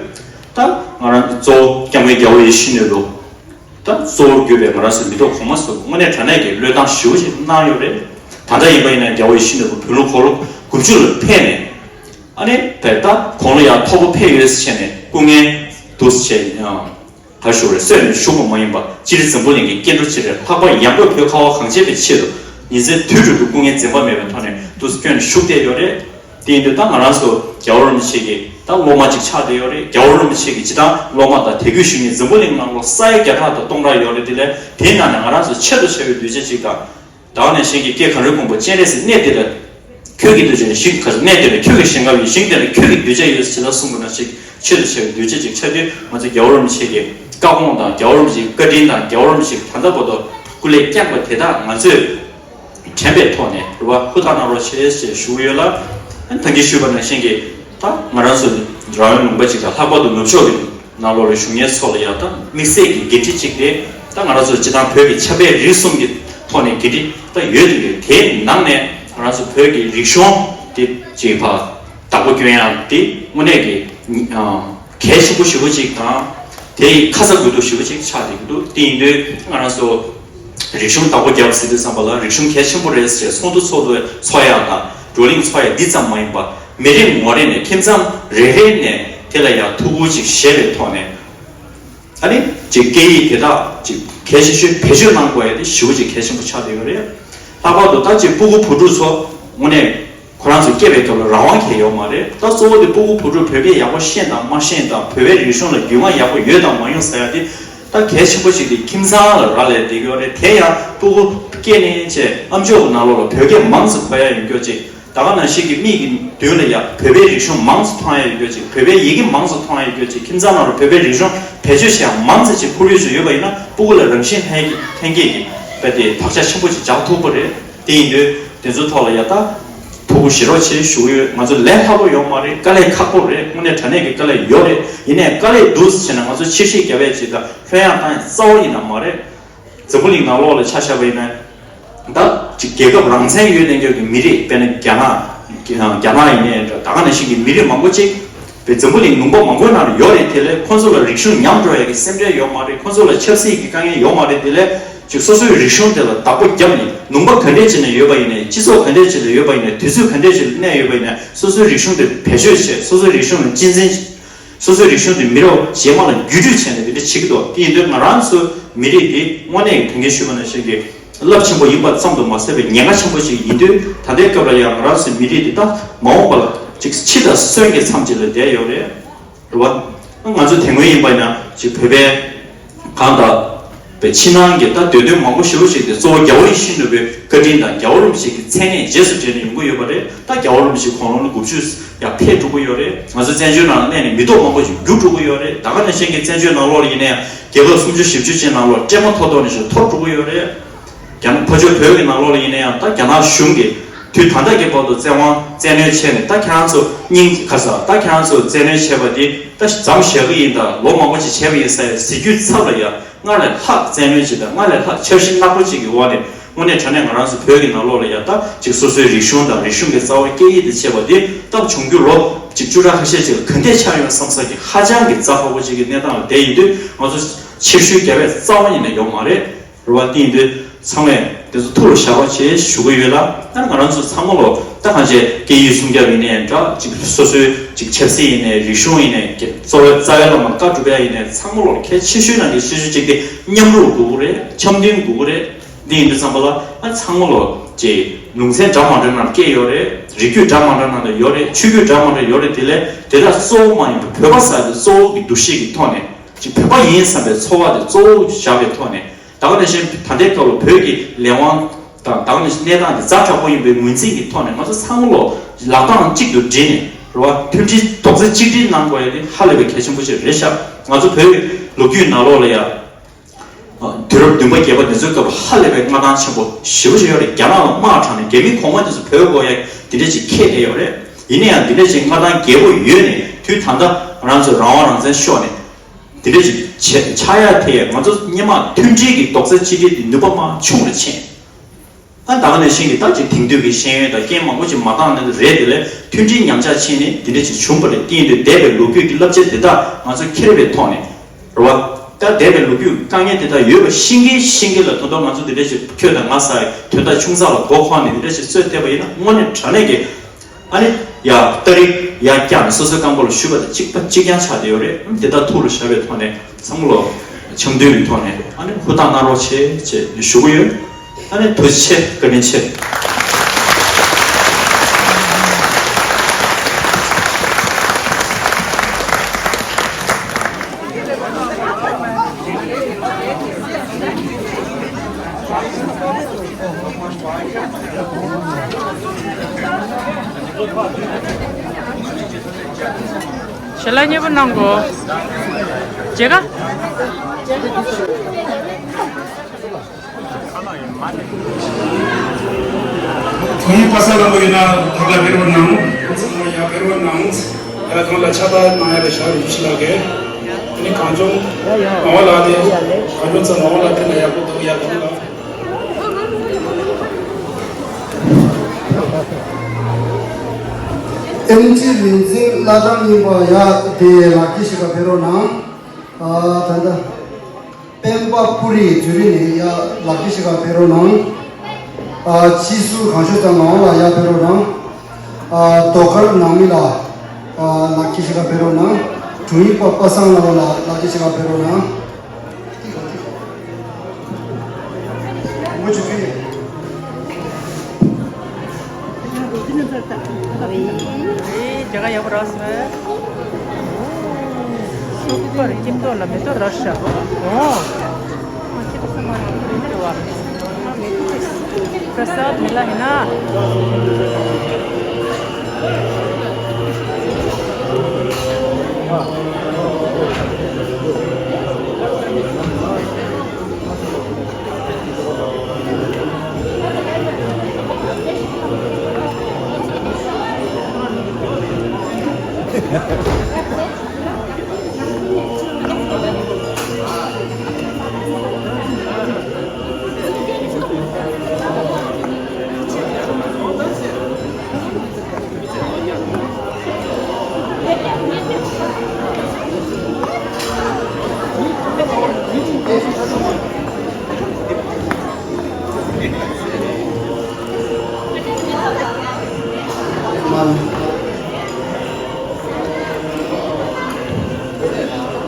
ད་ང་རང་གི་གཙོ་བོ་སྐྱབས་མགོན་རྒྱལ་བ་ཡིད་བཞིན་ནོར་བུ། ད་གཙོ་བོར་གྱུར་པའི་ང་རང་ཚོའི་མི་ཐོག་གོང་མ་ཚོས་དངོས་གནས་དྲང་གནས་ཀྱི་བློས་བཏང་ཞེ་པོ་ཞིག་གནང་ཡོད་རེད། ད་ལྟ་ཡིན་པ་ཡིན་ན་རྒྱལ་བ་ཡིད་བཞིན་ནོར་བུ་བོད་ལུང་དགུ་ལོ་དགུ་བཅུ་ལ་ཕེབས་ནས། ཨ་ནི་བས་ད་དགུང་ལོ་ཡང་མཐོ་པོ་ཕེབས་ཡོད་ཟེར་བྱས་ནས་སྐུ་ངལ་འདུག་ཟེར་བྱས་ཡང་ག་རེ་ཞུ་དགོས་རེད། གསོས་ནས་བཞུགས་པ་མ་ཡིན་པ། སྤྱིར་འཛམ་བུ་གླིང་གི་སྐྱེ་འགྲོ་སྤྱི་དང་ལྷག་པར་ཡང་སྒོས་བོད་ཁ་བ་གངས་ཅན་པའི་ཆེད་དུ་ཉིན་མཚན་དུས་དྲུག་ཏུ་སྐུ་ངལ་འཛེམ་པ་མེད་པའི་ཐོག་ནས་འདུག་སེ་བསྐྱོན་ནས་བཞུགས་བསྡད་ཡོད་རེད། དེ་ཡིན་དུས་ད་ང་རང་ཚོ་རྒྱལ་བ་རིན་པོ་ཆེ་གི་ད་སློབ་མ་ཅིག་ཆགས་བསྡད་ཡོད་རེད། རྒྱལ་བ་རིན་པོ་ཆེ་གི་སྤྱིར་བཏང་སློབ་མ་དང་དད་གུས་ཞུ་མཁན་འཛམ་བུ་གླིང་ནང་ལོགས་ས་ཡ་བརྒྱ་ཕྲག་དང་སྟོང་ཕྲག་ཡོད་རེད། དེ་ལས་དེའི་ནང་ནས་ང་རང་ཚོ་ཆེད་དུ་བྱ་བའི་གདུལ་བྱ་ཅིག་དང་། ད་ག་ནང་བཞིན་གྱི་སྐྱེ་གངས་རིའི་ཁུང་བུ་སྤྱན་རས་གཟིགས་གནས་འདི་ལ་ཁྱོད་ཀྱི་གདུལ་བྱ་ནི་ཞིང་ག་ས། གནས་འདི་ལ་ཁྱོད་ཀྱི་ཞིང་ཁམས་ཡིན། ཞིང་འདི་ལ་ཁྱོད་ཀྱི་གདུལ་བྱ་ཡོད་ཟེར་ལ་གསུངས་པ་ནང་བཞིན་ཆེད་དུ་བྱ་བའི་གདུལ་བྱ་ཅིག་ཆགས་དུས། ང་ཚོ་རྒྱལ་བ་རིན་པོ་ཆེ་གི་བཀའ་དགོངས་དང་རྒྱལ་བ་རིན་པོ་ཆེ་གི་བཀའ་དྲིན་དང་རྒྱལ་བ་རིན་པོ་ཆེ་གི་ད་ལྟ་བར་དུ་སྐུ་ལས་བསྐྱངས་པ་དེ་དག་ང་ཚོས་དྲན་པའི་ཐོག་ནས་རེ་བ་ཧུར་ཐག་གནང་རོགས་བྱེད་ཅེས་ཞུ་གི་ཡོད་ལ། ད་གིན་ཞུས་པ་ནང་བཞིན་གྱི་ད་ང་རང་ཚོ་རང་དབང་ལུང་པ་ཅིག་དང་ལྷག་པར་དུ་ནུབ་ཕྱོགས་ཀྱི་ནང་ལོགས་ལ་བཞུགས་མཁན་ཚོ་ལ་ཡང་ད་དམིགས་བསལ་གྱི་འགན་འཁྲི་གཅིག་སྟེ། ད་ང་རང་ཚོ་སྤྱིར་བཏང་བོད་ཀྱི་ཆབ་དཔལ་རིག་གསུམ་གྱི་ཐོག་ནས་འགན་འཁྲི་ད་ཡོད་དེ་ཡོད། དེའི་ནང་ནས་ང་རང་ཚོ་བོད་ཀྱི་རིག་གཞུང་དེ་ཅིག་ཕར་བདག་པོ་སྐྱོན་ཡག་དེ་དངོས་གནས་ཀྱི་གལ་ཆེན་པོ་ཞེ་པོ་ཅིག་དང་། དེ་ཡི་ཁ་ཚ་དགོས་གཏུགས་ཞེ་པོ་ཅིག་ཆགས་བསྡད་ཀྱི་འདུག་དེ་ཡིན་དུས་ང་རང་ཚོ་རིག་གཞུང་བདག་པོ་རྒྱབ་ཟེར་དུས་ཙམ་པ་ལ་རིག་གཞུང་གལ་ཆེན་པོ་རེད་ཟེར། ཚོགས་འདུ་ཚོགས་འདུ་འཚོགས་ཡག་དང་བགྲོ་གླེང་འཚོགས་ཡག་འདི་ཙམ་མ་ཡིན་པ། མི་རེ་ངོ་རེ་ནས་ཁྱིམ་ཚང་རེ་རེ་ནས་དེ་ལ་ཡང་ཐུགས་ཁུར་ཅིག་བཞེས་པའི་ཐོག་ནས། ཨ་ནི་ཅིག་སྐད་ཡིག་དེ་དག་ཅིག་གལ་ཆེ་ཤོས་བེད་སྤྱོད་གནང་དགོས་ཡ་དེ་ཞེ་པོ་ཅིག་གལ་ཆེན་པོ་ཆགས་བསྡད་ཡོད་རེད། ལྷག་པར་དུ་ད་ཅིག་སྤུ་གུ་བུ་ཕྲུག་ཚོ་དངོས་གནས་ཁོ་རང་ཚོ་སྐྱེས་པའི་སྐབས་ལ་རང་དབང་གང་ཡང་ཡོད་མ་རེད། ད་གཙོ་བོ་དེ་སྤུ་གུ་བུ་ཕྲུག་བོད་སྐད་ཡག་པོ་ཤེས་དང་མ་ཤེས་དང་། བོད་པའི་རིག་གཞུང་ལ་རྒྱུས་མངའ་ཡག་པོ་ཡོད་དང་མ་ཡོད་ཟེར་ཡ་དེ་ད་གལ་ཆེན་པོ་ཞིག་དེ་ཁྱིམ་ཚང་ལ་རག་ལས་བསྡད་ཀྱི་ཡོད་རེད། དེ་ཡང་སྤུ་གུ་སྐྱེས་ནས་བྱས་ཨམ་ཅོག་གི་ནང་ལོགས་ལ་བོད་སྐད་མང་ཙམ་གོ་ཡ་ཡོད་རྒྱུ་ཅིག་ད་ག་ནང་བཞིན་གྱི་མིག་གི་མདུན་ལ་ཡ་བོད་པའི་རིག་གཞུང་མང་ཙམ་མཐོང་ཡ་ཡོད་རྒྱུ་ཅིག་བོད་པའི་ཡི་གེ་མང་ཙམ་མཐོང་ཡ་ཡོད་རྒྱུ་ཅིག་ཁྱིམ་ཚང་ནང་ལ་བོད་པའི་རིག་གཞུང་བེད་སྤྱོད་བྱེད་ཡ་མང་ཙམ་ཅིག་ཁོར་ཡུག་ཅིག་ཡོད་པ་ཡིན་ན། སྤུ་གུ་ལ་རང་བཞིན་ལྷན་ལྷན་སྐྱེས་ཀྱི་དཔེ་དེ་བག་ཆགས་ཆེན་པོ་ཅིག་འཇགས་ཐུབ་པ་རེད། དེ་ཡིན་དུས་དེ་ཚོའི་ཐོག་ལ་ཡ་ད་ཐུགས་ཁུར་བཞེས་རོགས་བྱེད་ཞུ་གི་ཡོད། ང་ཚོ་ལས་སླ་པོ་ཡོད་མ་རེད། དཀའ་ལས་ཁག་པོ་རེད། དངོས་གནས་དྲང་གནས་ཀྱི་དཀའ་ལས་ཡོད་རེད། ཡིན་ནའི་དཀའ་ལས་འདུག་ཟེར་ན་ང་ཚོ་ཕྱིར་བཤིག་རྒྱབ་ཡ་ཅིག་དང་ལྷོད་ཡ་བཏང་ཡ་རྩ་བ་ཉིད་ནས་མ་རེད། འཛམ་བུ་གླིང་ནང་ལོགས་ལ་ཆ་བཞག་པ་ཡིན་ན། ད་ཅིག་རྒྱལ་ཁབ་རང་བཙན་ཡོད་ལས་འགུལ་གྱི་མི་རིགས། དཔེར་ན་རྒྱ་ནག་རྒྱ་ནག་ཡིན་ནའི་འདྲ། ད་ག་ནང་བཞིན་གྱི་མི་རིགས་མང་པོ་ཅིག་བས་འཛམ་བུ་གླིང་ལུང་པ་མང་པོའི་ནང་ལ་ཡོད་རེད། དེ་ལས་ཁོང་ཚོ་ལ་རིག་གཞུང་ཉམས་འགྲོ་ཡ་གི་སེམས་ཁྲལ་ཡོད་མ་རེད། ཁོང་ཚོ་ལ་ཆབ་སྲིད་ཀྱི་དཀའ་ངལ་ཡོད་མ་རེད། དེ་ལས་ཅིག་སོ་སོའི་རིག་གཞུང་དེ་ལ་བདག་པོ་བརྒྱབ་ནས། ལུང་པ་ག་འདྲས་ཅིག་ནས་ཡོད་པ་ཡིན་ནའི། སྤྱི་ཚོགས་ག་འདྲས་ཅིག་ལ་ཡོད་པ་ཡིན་ནའི། དུས་ཚོད་ག་འདྲས་ཅིག་ལ་གནས་ཡོད་པ་ཡིན་ནའི། སོ་སོའི་རིག་གཞུང་དེ་བེད་སྤྱོད་བྱས། སོ་སོའི་རིག་གཞུང་ལ་གཅེས་འཛིན། སོ་སོའི་རིག་གཞུང་དེ་མི་རབས་རྗེས་མ་ལ་བརྒྱུད་སྤྲོད་བྱས་ནས་དེ་འདྲ་བྱེད་ཀྱི་འདུག་དེ་ཡིན་དུས་ང་རང་ཚོའི་མི་རིགས་འདི་དངོས་གནས་ཀྱི་དོན་གྱིས་ཞུས་པ་ནང་བཞིན་གྱི་རླབས་ཆེན་པོ་ཡིན་པ་ཙམ་དུ་མ་ཟད་པའི་ཉེན་ཁ་ཆེན་པོ་ཞིག་ཡིན་དུས། ད་ལྟའི་སྐབས་ལ་ཡང་ང་རང་ཚོའི་མི་རིགས་འདི་ད་མ་འོངས་པ་ལ་ཅིག་འཆི་དང་གསོན་གྱི་མཚམས་ཅིག་ལ་བསྡད་ཡོད་རེད། རེད་བ། ང་ཚོ་དེ་སྔོན་ཡིན་པ་ཡིན་ན་ཅིག་བོད་པའི་གང་ལྟར་པའི་ཕྱི་ནང་གི་ད་འདོད་དོན་མང་པོ་ཞེ་པོ་ཞིག་དེ་གཙོ་བོ་རྒྱལ་བ་ཡིད་བཞིན་ནོར་བུའི་བཀའ་དྲིན་དང་རྒྱལ་བ་རིན་པོ་ཆེ་གི་མཚན་གནས་རྗེས་སུ་དྲན་ནས་ཡོང་གི་ཡོད་པ་རེད། ད་རྒྱལ་བ་རིན་པོ་ཆེ་དགུང་ལོ་དགུ་བཅུ་ཡར་ཕེབས་འགྲོ་གི་ཡོད་རེད། ང་ཚོ་བཙན་བྱོལ་ནང་ལ་གནས་ནས་མི་ཐོག་མང་པོ་ཞིག་བསྒྱུར་འགྲོ་གི་ཡོད་རེད། ད་ག་ནང་བཞིན་གྱི་བཙན་བྱོལ་ནང་ལོགས་ལ་ཡིན་ན་ཡང་རྒྱལ་ཁབ་སུམ་ཅུ་བཞི་བཅུ་ཅན་ནང་ལོགས་སྤྲད་མ་ཐོག་ཐོག་ནས་ཞིག་ཐོབ་འགྲོ་གི་ཡོད་རེད། རྒྱ་ནག་ཕར་ཕྱོགས་བོད་ཀྱི་ནང་ལོགས་ལ་ཡིན་ན་ཡང་ད་རྒྱ་ནག་གཞུང་གིས་དུས་ད་ལྟ་གི་བར་དུ་བཙན་དབང་བཙན་གནོན་བྱས་ནས། ད་ཁྱེད་རང་ཚོ་སྙིང་ག་ས། ད་ཁྱེད་རང་ཚོ་བཙན་གནོན་བྱས་པ་འདི་ད་མཚམས་བཞག་གི་ཡིན། ད་ལོ་མང་པོ་ཅིག་བྱས་པ་ཡིན་ཟེར་ཡ་ཟེར་རྒྱུའི་ཚབ་ལ་ཡ། སྔར་ལས་ལྷག་བཙན་གནོན་ཅིག་དང་སྔར་ལས་ལྷག་འཆར་གཞི་ནག་པོ་ཅིག་གི་འོག་ནས་དངོས་གནས་དྲང་གནས་ང་རང་ཚོ་བོད་ཀྱི་ནང་ལོགས་ལ་ཡ་ད་ཅིག་སོ་སོའི་རིག་གཞུང་དང་རིག་གཞུང་གི་རྩ་བ་སྐད་ཡིག་དང་བཅས་པ་འདི་ད་འབྱུང་འགྱུར་ལོ་ཅིག་བཅུ་ཕྲག་ཁ་ཤས་ཅིག་ལ་ག་འདྲས་ཆགས་ཡོང་བསམ་ས་ཀྱི་ཧ་ཅང་གི་རྩ་ཁག་པོ་ཅིག་གི་གནས་སྟངས་ལ་བསྡད་ཡིན་དུས། ང་ཚོ་ཕྱིར་བཤོལ་རྒྱག་པའི་རྩ་བ་ཉིད་ནས་ཡོད་མ་རེད། རེད་བ། དེ་ཡིན་དུས་ཚང་མས་དེ་ཚོ་ཐུགས་ལ་བཞག་རོགས་བྱེད་ཞུ་གི་ཡོད་ལ། ད་ང་རང་ཚོ་ཚང་མ་ལོ་ད་གང་བྱས་སྐད་ཡིག་སྲུང་སྐྱོབ་ཡིན་ནའི་འདྲ། ཅིག་སོ་སོའི་ཅིག་ཆབ་སྲིད་ཡིན་ནའི་རིག་གཞུང་ཡིན་ནའི་གཙོ་བོའི་རྩ་བའི་བླ་མ་བཀའ་སྒྲུབ་ཡ་ཡིན་ནའི་ཚང་མ་ལོ་གལ་ཆེ་ཤོས་ནང་གི་ཆེ་ཤོས་ཅིག་དེ་མཉམ་རུབ་དགོས་ཀྱི་རེད། འཆམ་མཐུན་དགོས་ཀྱི་རེད། འདི་ཡིན་དུས་ཙམ་པ་ལ་ཨ་ཚང་མ་ལོ་ཅིག་ལུང་ཚན་འདྲ་མ་འདྲ་ནང་སྐྱེས་ཡོད་རེད། རིགས་རྒྱུད་འདྲ་མ་འདྲ་ནང་ལ་ཡོད་རེད། ཆོས་བརྒྱུད་འདྲ་མ་འདྲ་ཡོད་རེད། དེ་ལས་དེ་དག་གཙོ་བོ་མ་ཡིན་པའི་བོད་པ་ཟེར་དེ་གཙོ་བོ་གི་འདུ་ཤེས་ཀྱི་ཐོག་ནས་ཅིག་བོད་པ་ཡིན་བསམ་པའི་ཚོར་བ་དེ་གཙོ་བོ་བཞག་པའི་ཐོག་ནས། ད་ག་ནང་བཞིན་ད་ལྟའི་སྐབས་ལ་བོད་ཀྱི་ལས་དབང་དང་ད་ག་ནང་བཞིན་གནས་སྟངས་དེ་ཛ་དྲག་པོ་ཡིན་པའི་ངོས་འཛིན་གྱི་ཐོག་ནས་ང་ཚོ་ཚང་མ་ལོ་ལག་གདང་གཅིག་ཏུ་སྦྲེལ་ནས་རེད་བ། མཐུན་སྒྲིལ་རྡོག་རྩ་གཅིག་སྒྲིལ་གནང་དགོས་ཡ་དེ་ཧ་ལས་པའི་གལ་ཆེན་པོ་ཞིག་རེད་ཤག་ང་ཚོ་བོད་ཀྱི་ལོ་རྒྱུས་ནང་ལོགས་ལ་ཡ། དུས་རབས་བདུན་པ་བརྒྱད་པ་དེ་ཚོའི་སྐབས་ལ་ཧ་ལས་པའི་མངའ་ཐང་ཆེན་པོ་ཞེ་པོ་ཅིག་ཡོད་རེད། རྒྱ་ནག་ལ་དམག་དྲངས་ནས་རྒྱ་མི་གོང་མ་དེ་ཚོ་བོད་དགོས་ཡ་དེ་འདྲ་ཅིག་ཁེལ་བསྡད་ཡོད་རེད། ཡིན་ན་ཡང་དེ་འདྲ་ཅིག་མངའ་ཐང་རྒྱས་པོ་ཡོད་ནས་དུས་ད་ལྟ་ང་རང་ཚོ་རང་དབང་རང་བཙན་ཤོར་ནས་དེ་འདྲ་ཅིག་ཆགས་ཡ་དེ་ང་ཚོ་སྔོན་མ་མཐུན་སྒྲིལ་གྱི་རྡོག་རྩ་གཅིག་སྒྲིལ་དེ་ནུས་པ་མར་ཆུང་རུ་ཕྱིན། ཨ་ད་ག་ནང་བཞིན་གྱི་ད་ཅིག་དེང་དུས་ཀྱི་ཤེས་ཡོན་དང་རྐྱེན་མང་པོ་ཅིག་མ་འདང་ནས་རེད། དེ་ལས་མཐུན་སྒྲིལ་ཉམས་ཆག་ཕྱིན་ནས་དེ་འདྲ་ཅིག་བྱུང་བ་རེད། དེ་ཡིན་དུས་འདས་པའི་ལོ་རྒྱུས་ཀྱི་བསླབ་བྱ་དེ་དག་ང་ཚོ་འཁྱེར་བའི་ཐོག་ནས་རེད་བ། ད་འདས་པའི་ལོ་རྒྱུས་དཀའ་ངལ་དེ་དག་ཡོད་པ་ཤེས་ཀྱིན་ཤེས་ཀྱིན་ལ་ད་དུང་ང་ཚོ་དེ་འདྲ་ཞིག་ཁྱོད་དང་ང་ས་ཡི་དོན་དག་ཆུང་ཙག་ལ་མགོ་འཁོར་ནས་དེ་འདྲ་ཞིག་བཟོས་བསྡད་པ་ཡིན་ན་དངོས་གནས་དྲང་གནས་ཀྱི་ཨ་ནི་ཡ་སྟ་རེ་ཡ་བཀྱགས་ནས་སོ་སོའི་རྐང་པ་ལ་གཞུས་པ་དང་གཅིག་པ་གཅིག་རྐྱང་ཆགས་བསྡད་ཡོད་རེད། དེ་དག་ཐུགས་ལ་བཞག་པའི་ཐོག་ནས་ཚང་མ་ལོ་འཆམ་མཐུན་གྱི་ཐོག་ནས་ཨ་ནི་ཧུར་ཐག་གནང་རོགས་བྱེད་ཅེས་ཞུ་གི་ཡོད། ཨ་ནི་ཐུགས་རྗེ་ཆེ། བཀའ་དྲིན་ཆེ། ཞལ་ལག་མཉེས་པོ་གནང་གོ། མཇལ་ཁ། ཚོགས་མི་པ་སངས་ལྷ་མོ་ཡིན་ན་ཐོག་ལ་ཕེབས་རོགས་གནང་། ཚང་མ་ཡར་ཕེབས་རོགས་གནང་། ཡར་གང་ལ་ཕྱག་རྟགས་གནང་ཡ་ལ་ཞག་རུ་ཕྱི་ལ་གས། དེ་ནི་གངས་ལྗོངས་ངག་དབང་ལགས་དེ་གངས་ལྗོངས་ཚ་ངག་དབང་ལགས་དེ་ན་ཡག་པོ་འདུག་ཡར་གང་ལ། ཨེམ་ཆི་རིག་འཛིན་བླ་བྲང་གླིང་པ་ཡ་དེ་ལག་ཁྱེར་ཞིག་ག་ཕེབས་རོགས་གནང་། ཨ་ད་ལྟ། སྤེན་པ་པུ་རི་ཛུ་རི་ནས་ཡ་ལག་ཁྱེར་ཞིག་ག་ཕེབས་རོགས་གནང་། ཨ་སྤྱི་ཟུར་གངས་ལྗོངས་ཚ་ངག་དབང་ལགས་ཡར་ཕེབས་རོགས་གནང་། ཨ་ཟློས་གར་ནང་མི་ལགས་ཨ་ལག་ཁྱེར་ཞིག་ག་ཕེབས་རོགས་གནང་། དྲུང་ཡིག་པ་པ་སངས་ལགས་ལ་ལག་ཁྱེར་ཞིག་ག་ཕེབས་རོགས་གནང་། ཨེ། དེ་ག་ཡག་པོ་རག་སོང་། སུ་པར་ཁྱིམ་ཐོག་ལ་མེ་ཏོག་རག་ཤག་ཨོ། ཁྱེད་ཚོ་མ་རེད་བ། པྲ་སཱད་མི་ལ་ཧི་ན།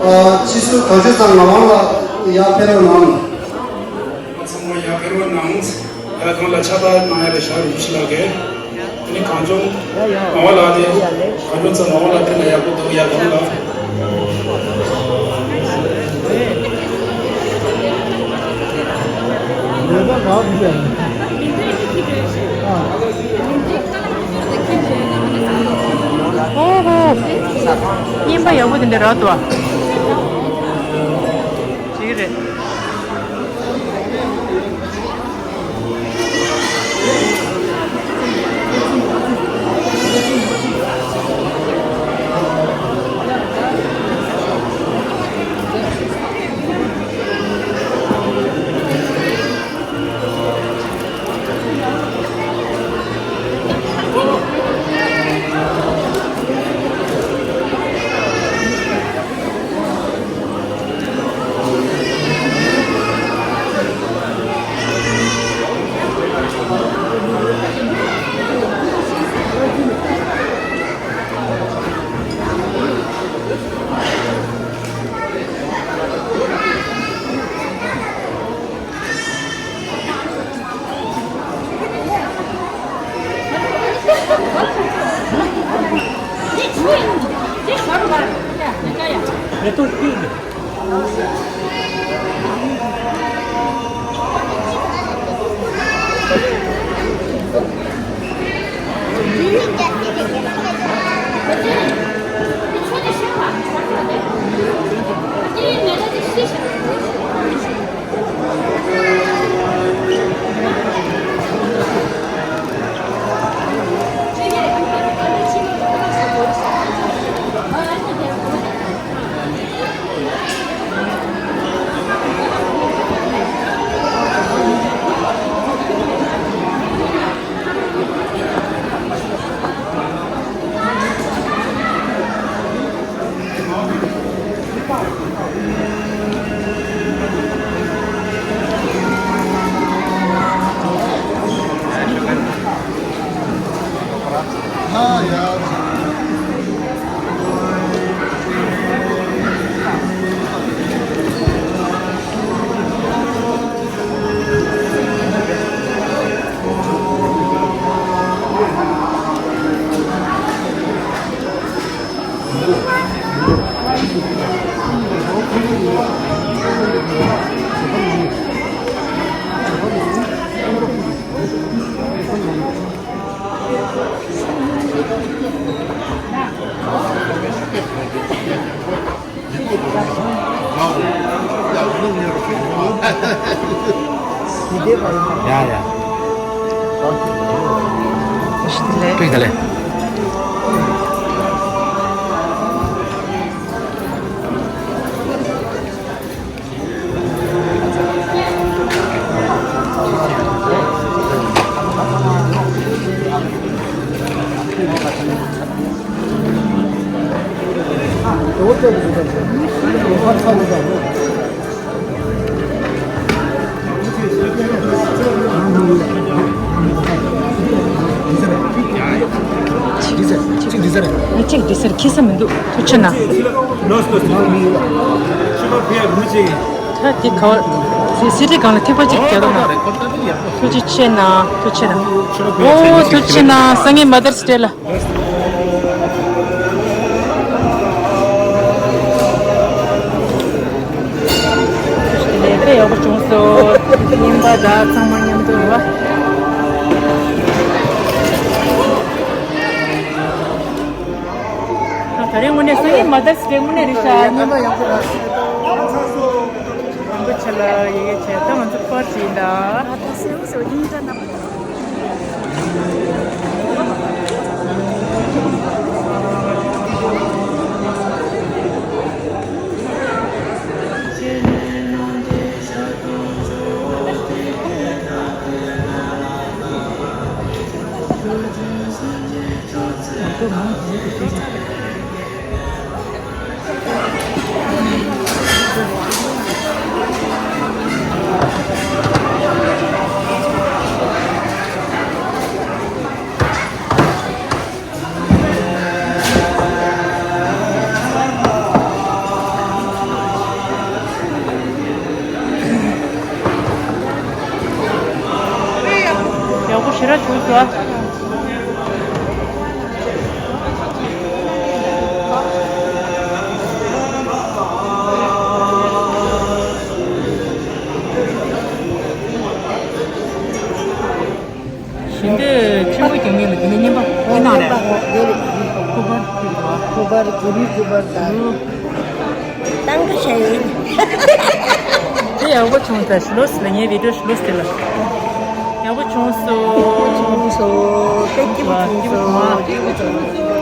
ཨ་སྤྱི་ཟུར་གངས་ལྗོངས་ཚ་ངག་དབང་ལགས་ཡར་ཕེབས་རོགས་གནང་། ཚང་མ་ཡར་ཕེབས་རོགས་གནང་། ཡར་གང་ལ་ཕྱག་རྟགས་གནང་ཡ་ལ་ཞག་རུ་ཕྱི་ལ་གས། དེ་ནི་གངས་ལྗོངས་ངག་དབང་ལགས་དེ་གངས་ལྗོངས་ཚ་ངག་དབང་ལགས་དེ་ན་ཡག་པོ་འདུག་ཡར་གང་ལ། ཨོ་ཧོ། བརྙན་པ་ཡག་པོ་དེ་འདྲ་རག་འདུག་ཨ། ཅིག་རེད། ཡ་ཡ། བཀྲ་ཤིས་བདེ་ལེགས། གཅིག་འདི་སར་ཁྱི་ས་མི་འདུག་ཐུགས་ཆེ་གནང་། ད་དེ་ག་བ་སི་སི་ཏི་སྒང་ལ་ཐིགས་པ་གཅིག་རྒྱག་རོགས་གནང་། ཐུགས་རྗེ་ཆེ་གནང་། ཐུགས་ཆེ་གནང་། ཨོ་ཐུགས་ཆེ་གནང་། སང་ཉིན་མ་དར་སི་ཌེ་ལ། དེ་ནས་དཔེ་ཡག་པོ་བྱུང་སོང་། རྙིང་པ་དང་ཚང་མ་མཉམ་དུ་རེད་བ། ད་རེས་དངོས་གནས་སང་ཉིན་མ་དར་སི་ཌེ་དངོས་གནས་རེད་ཤག་རྙིང་པ་ཡག་པོ་རག་སོང་། རིན་པོ་ཆེ་ལ་ཡི་གེ་བྱས། ད་ང་ཚོ་པར་བྱེད་ཡིན་ད། ཡག་པོ་ཞེ་དྲག་བྱུང་སོང་། ཞལ་འདོན་ཆེན་པོ་རྒྱག་མཁན་ལ་འདི་ནས་བརྙན་པར་འདི་ནང་རེད། སྐུ་པར་སྐུ་པར་གུ་རུའི་སྐུ་པར་དང་། ཏང་ཀ་ཤ་ཡིན། དེ་ཡག་པོ་བྱུང་ད། ཞུ་ལོ་སི་ལ་ངའི་བི་ཌིའོ་ཞུ་ལོ་སི་ལ། ཡག་པོ་བྱུང་སོང་། བྱུང་སོང་། དཔེ་སྐྱིད་པོ་བྱུང་སོང་། སྐྱིད་པོ་བྱུང་། སྐྱིད་པོ་བྱུང་།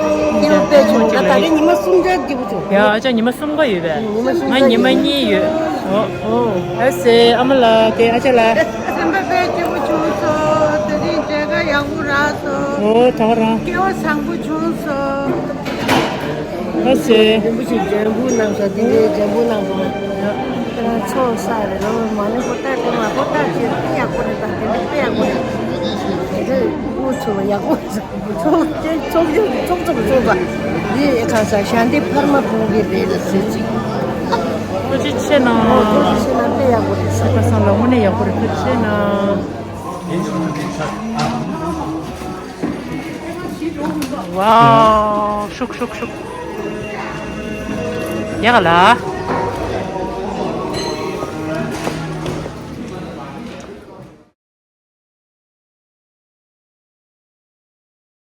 ཡང་དཔེ་བྱུང་། ད་ད་རེས་ཉི་མ་གསུམ་ཆར་སྐྱིད་པོ་བྱུང་། ཡ་ཨ་ཅག་ཉི་མ་གསུམ་ཀ་ཡོད་པས། ང་ཉི་མ་གཉིས་ཡོད། ཨོ་ཨོ། ཨ་སེ་ཨ་མ་ལགས་དེ་ཨ་ཅག་ལགས། སེམས་པ་དཔེ་སྐྱིད་པོ་བྱུང་སོང་། དེ་རིང་མཇལ་ཁ་ཡག་པོ་རག་སོང་། ཨོ་ད་ག་རང་། སྐལ་བ་བཟང་པོ་བྱུང་སོང་། ཨ་སེ། རིན་པོ་ཆེ་འཇམ་པོ་གནང་སོང་། དེ་འདྲའི་འཇམ་པོ་གནང་སོང་། ཁྱེད་རང་ཚོ་ས་རེད་ལོ། མ་ཎི་ཧོར་ཐག་དེ་མ་ཧོར་ཐག་ཅེས་དཔེ་ཡག་པོ་རེད། ད་དེ་འདྲ་དཔེ་ཡག་པོ་རེད། དེ་འདྲ་དབུ་ཚོ་ཡག་པོ་རེད། ཚོགས་ཚོགས་ཚོགས་ཚོགས་ཚོགས་པ། འདི་ཨེ་ཁ་ས་ཤ་འདི་འཕར་མ་ཕུང་གི་རེད་ཟེར་ཅིག་ཐུགས་རྗེ་ཆེ་གནང་། ཨོ་ཐུགས་རྗེ་ཆེ་གནང་། དཔེ་ཡག་པོ་རེད་ཟེར། ཁ་སང་ལ་དངོས་གནས་ཡག་པོ་རེད། ཐུགས་རྗེ་ཆེ་གནང་། ཝའོ། ཤུག་ཤུག་ཤུག་ཡག་ལ།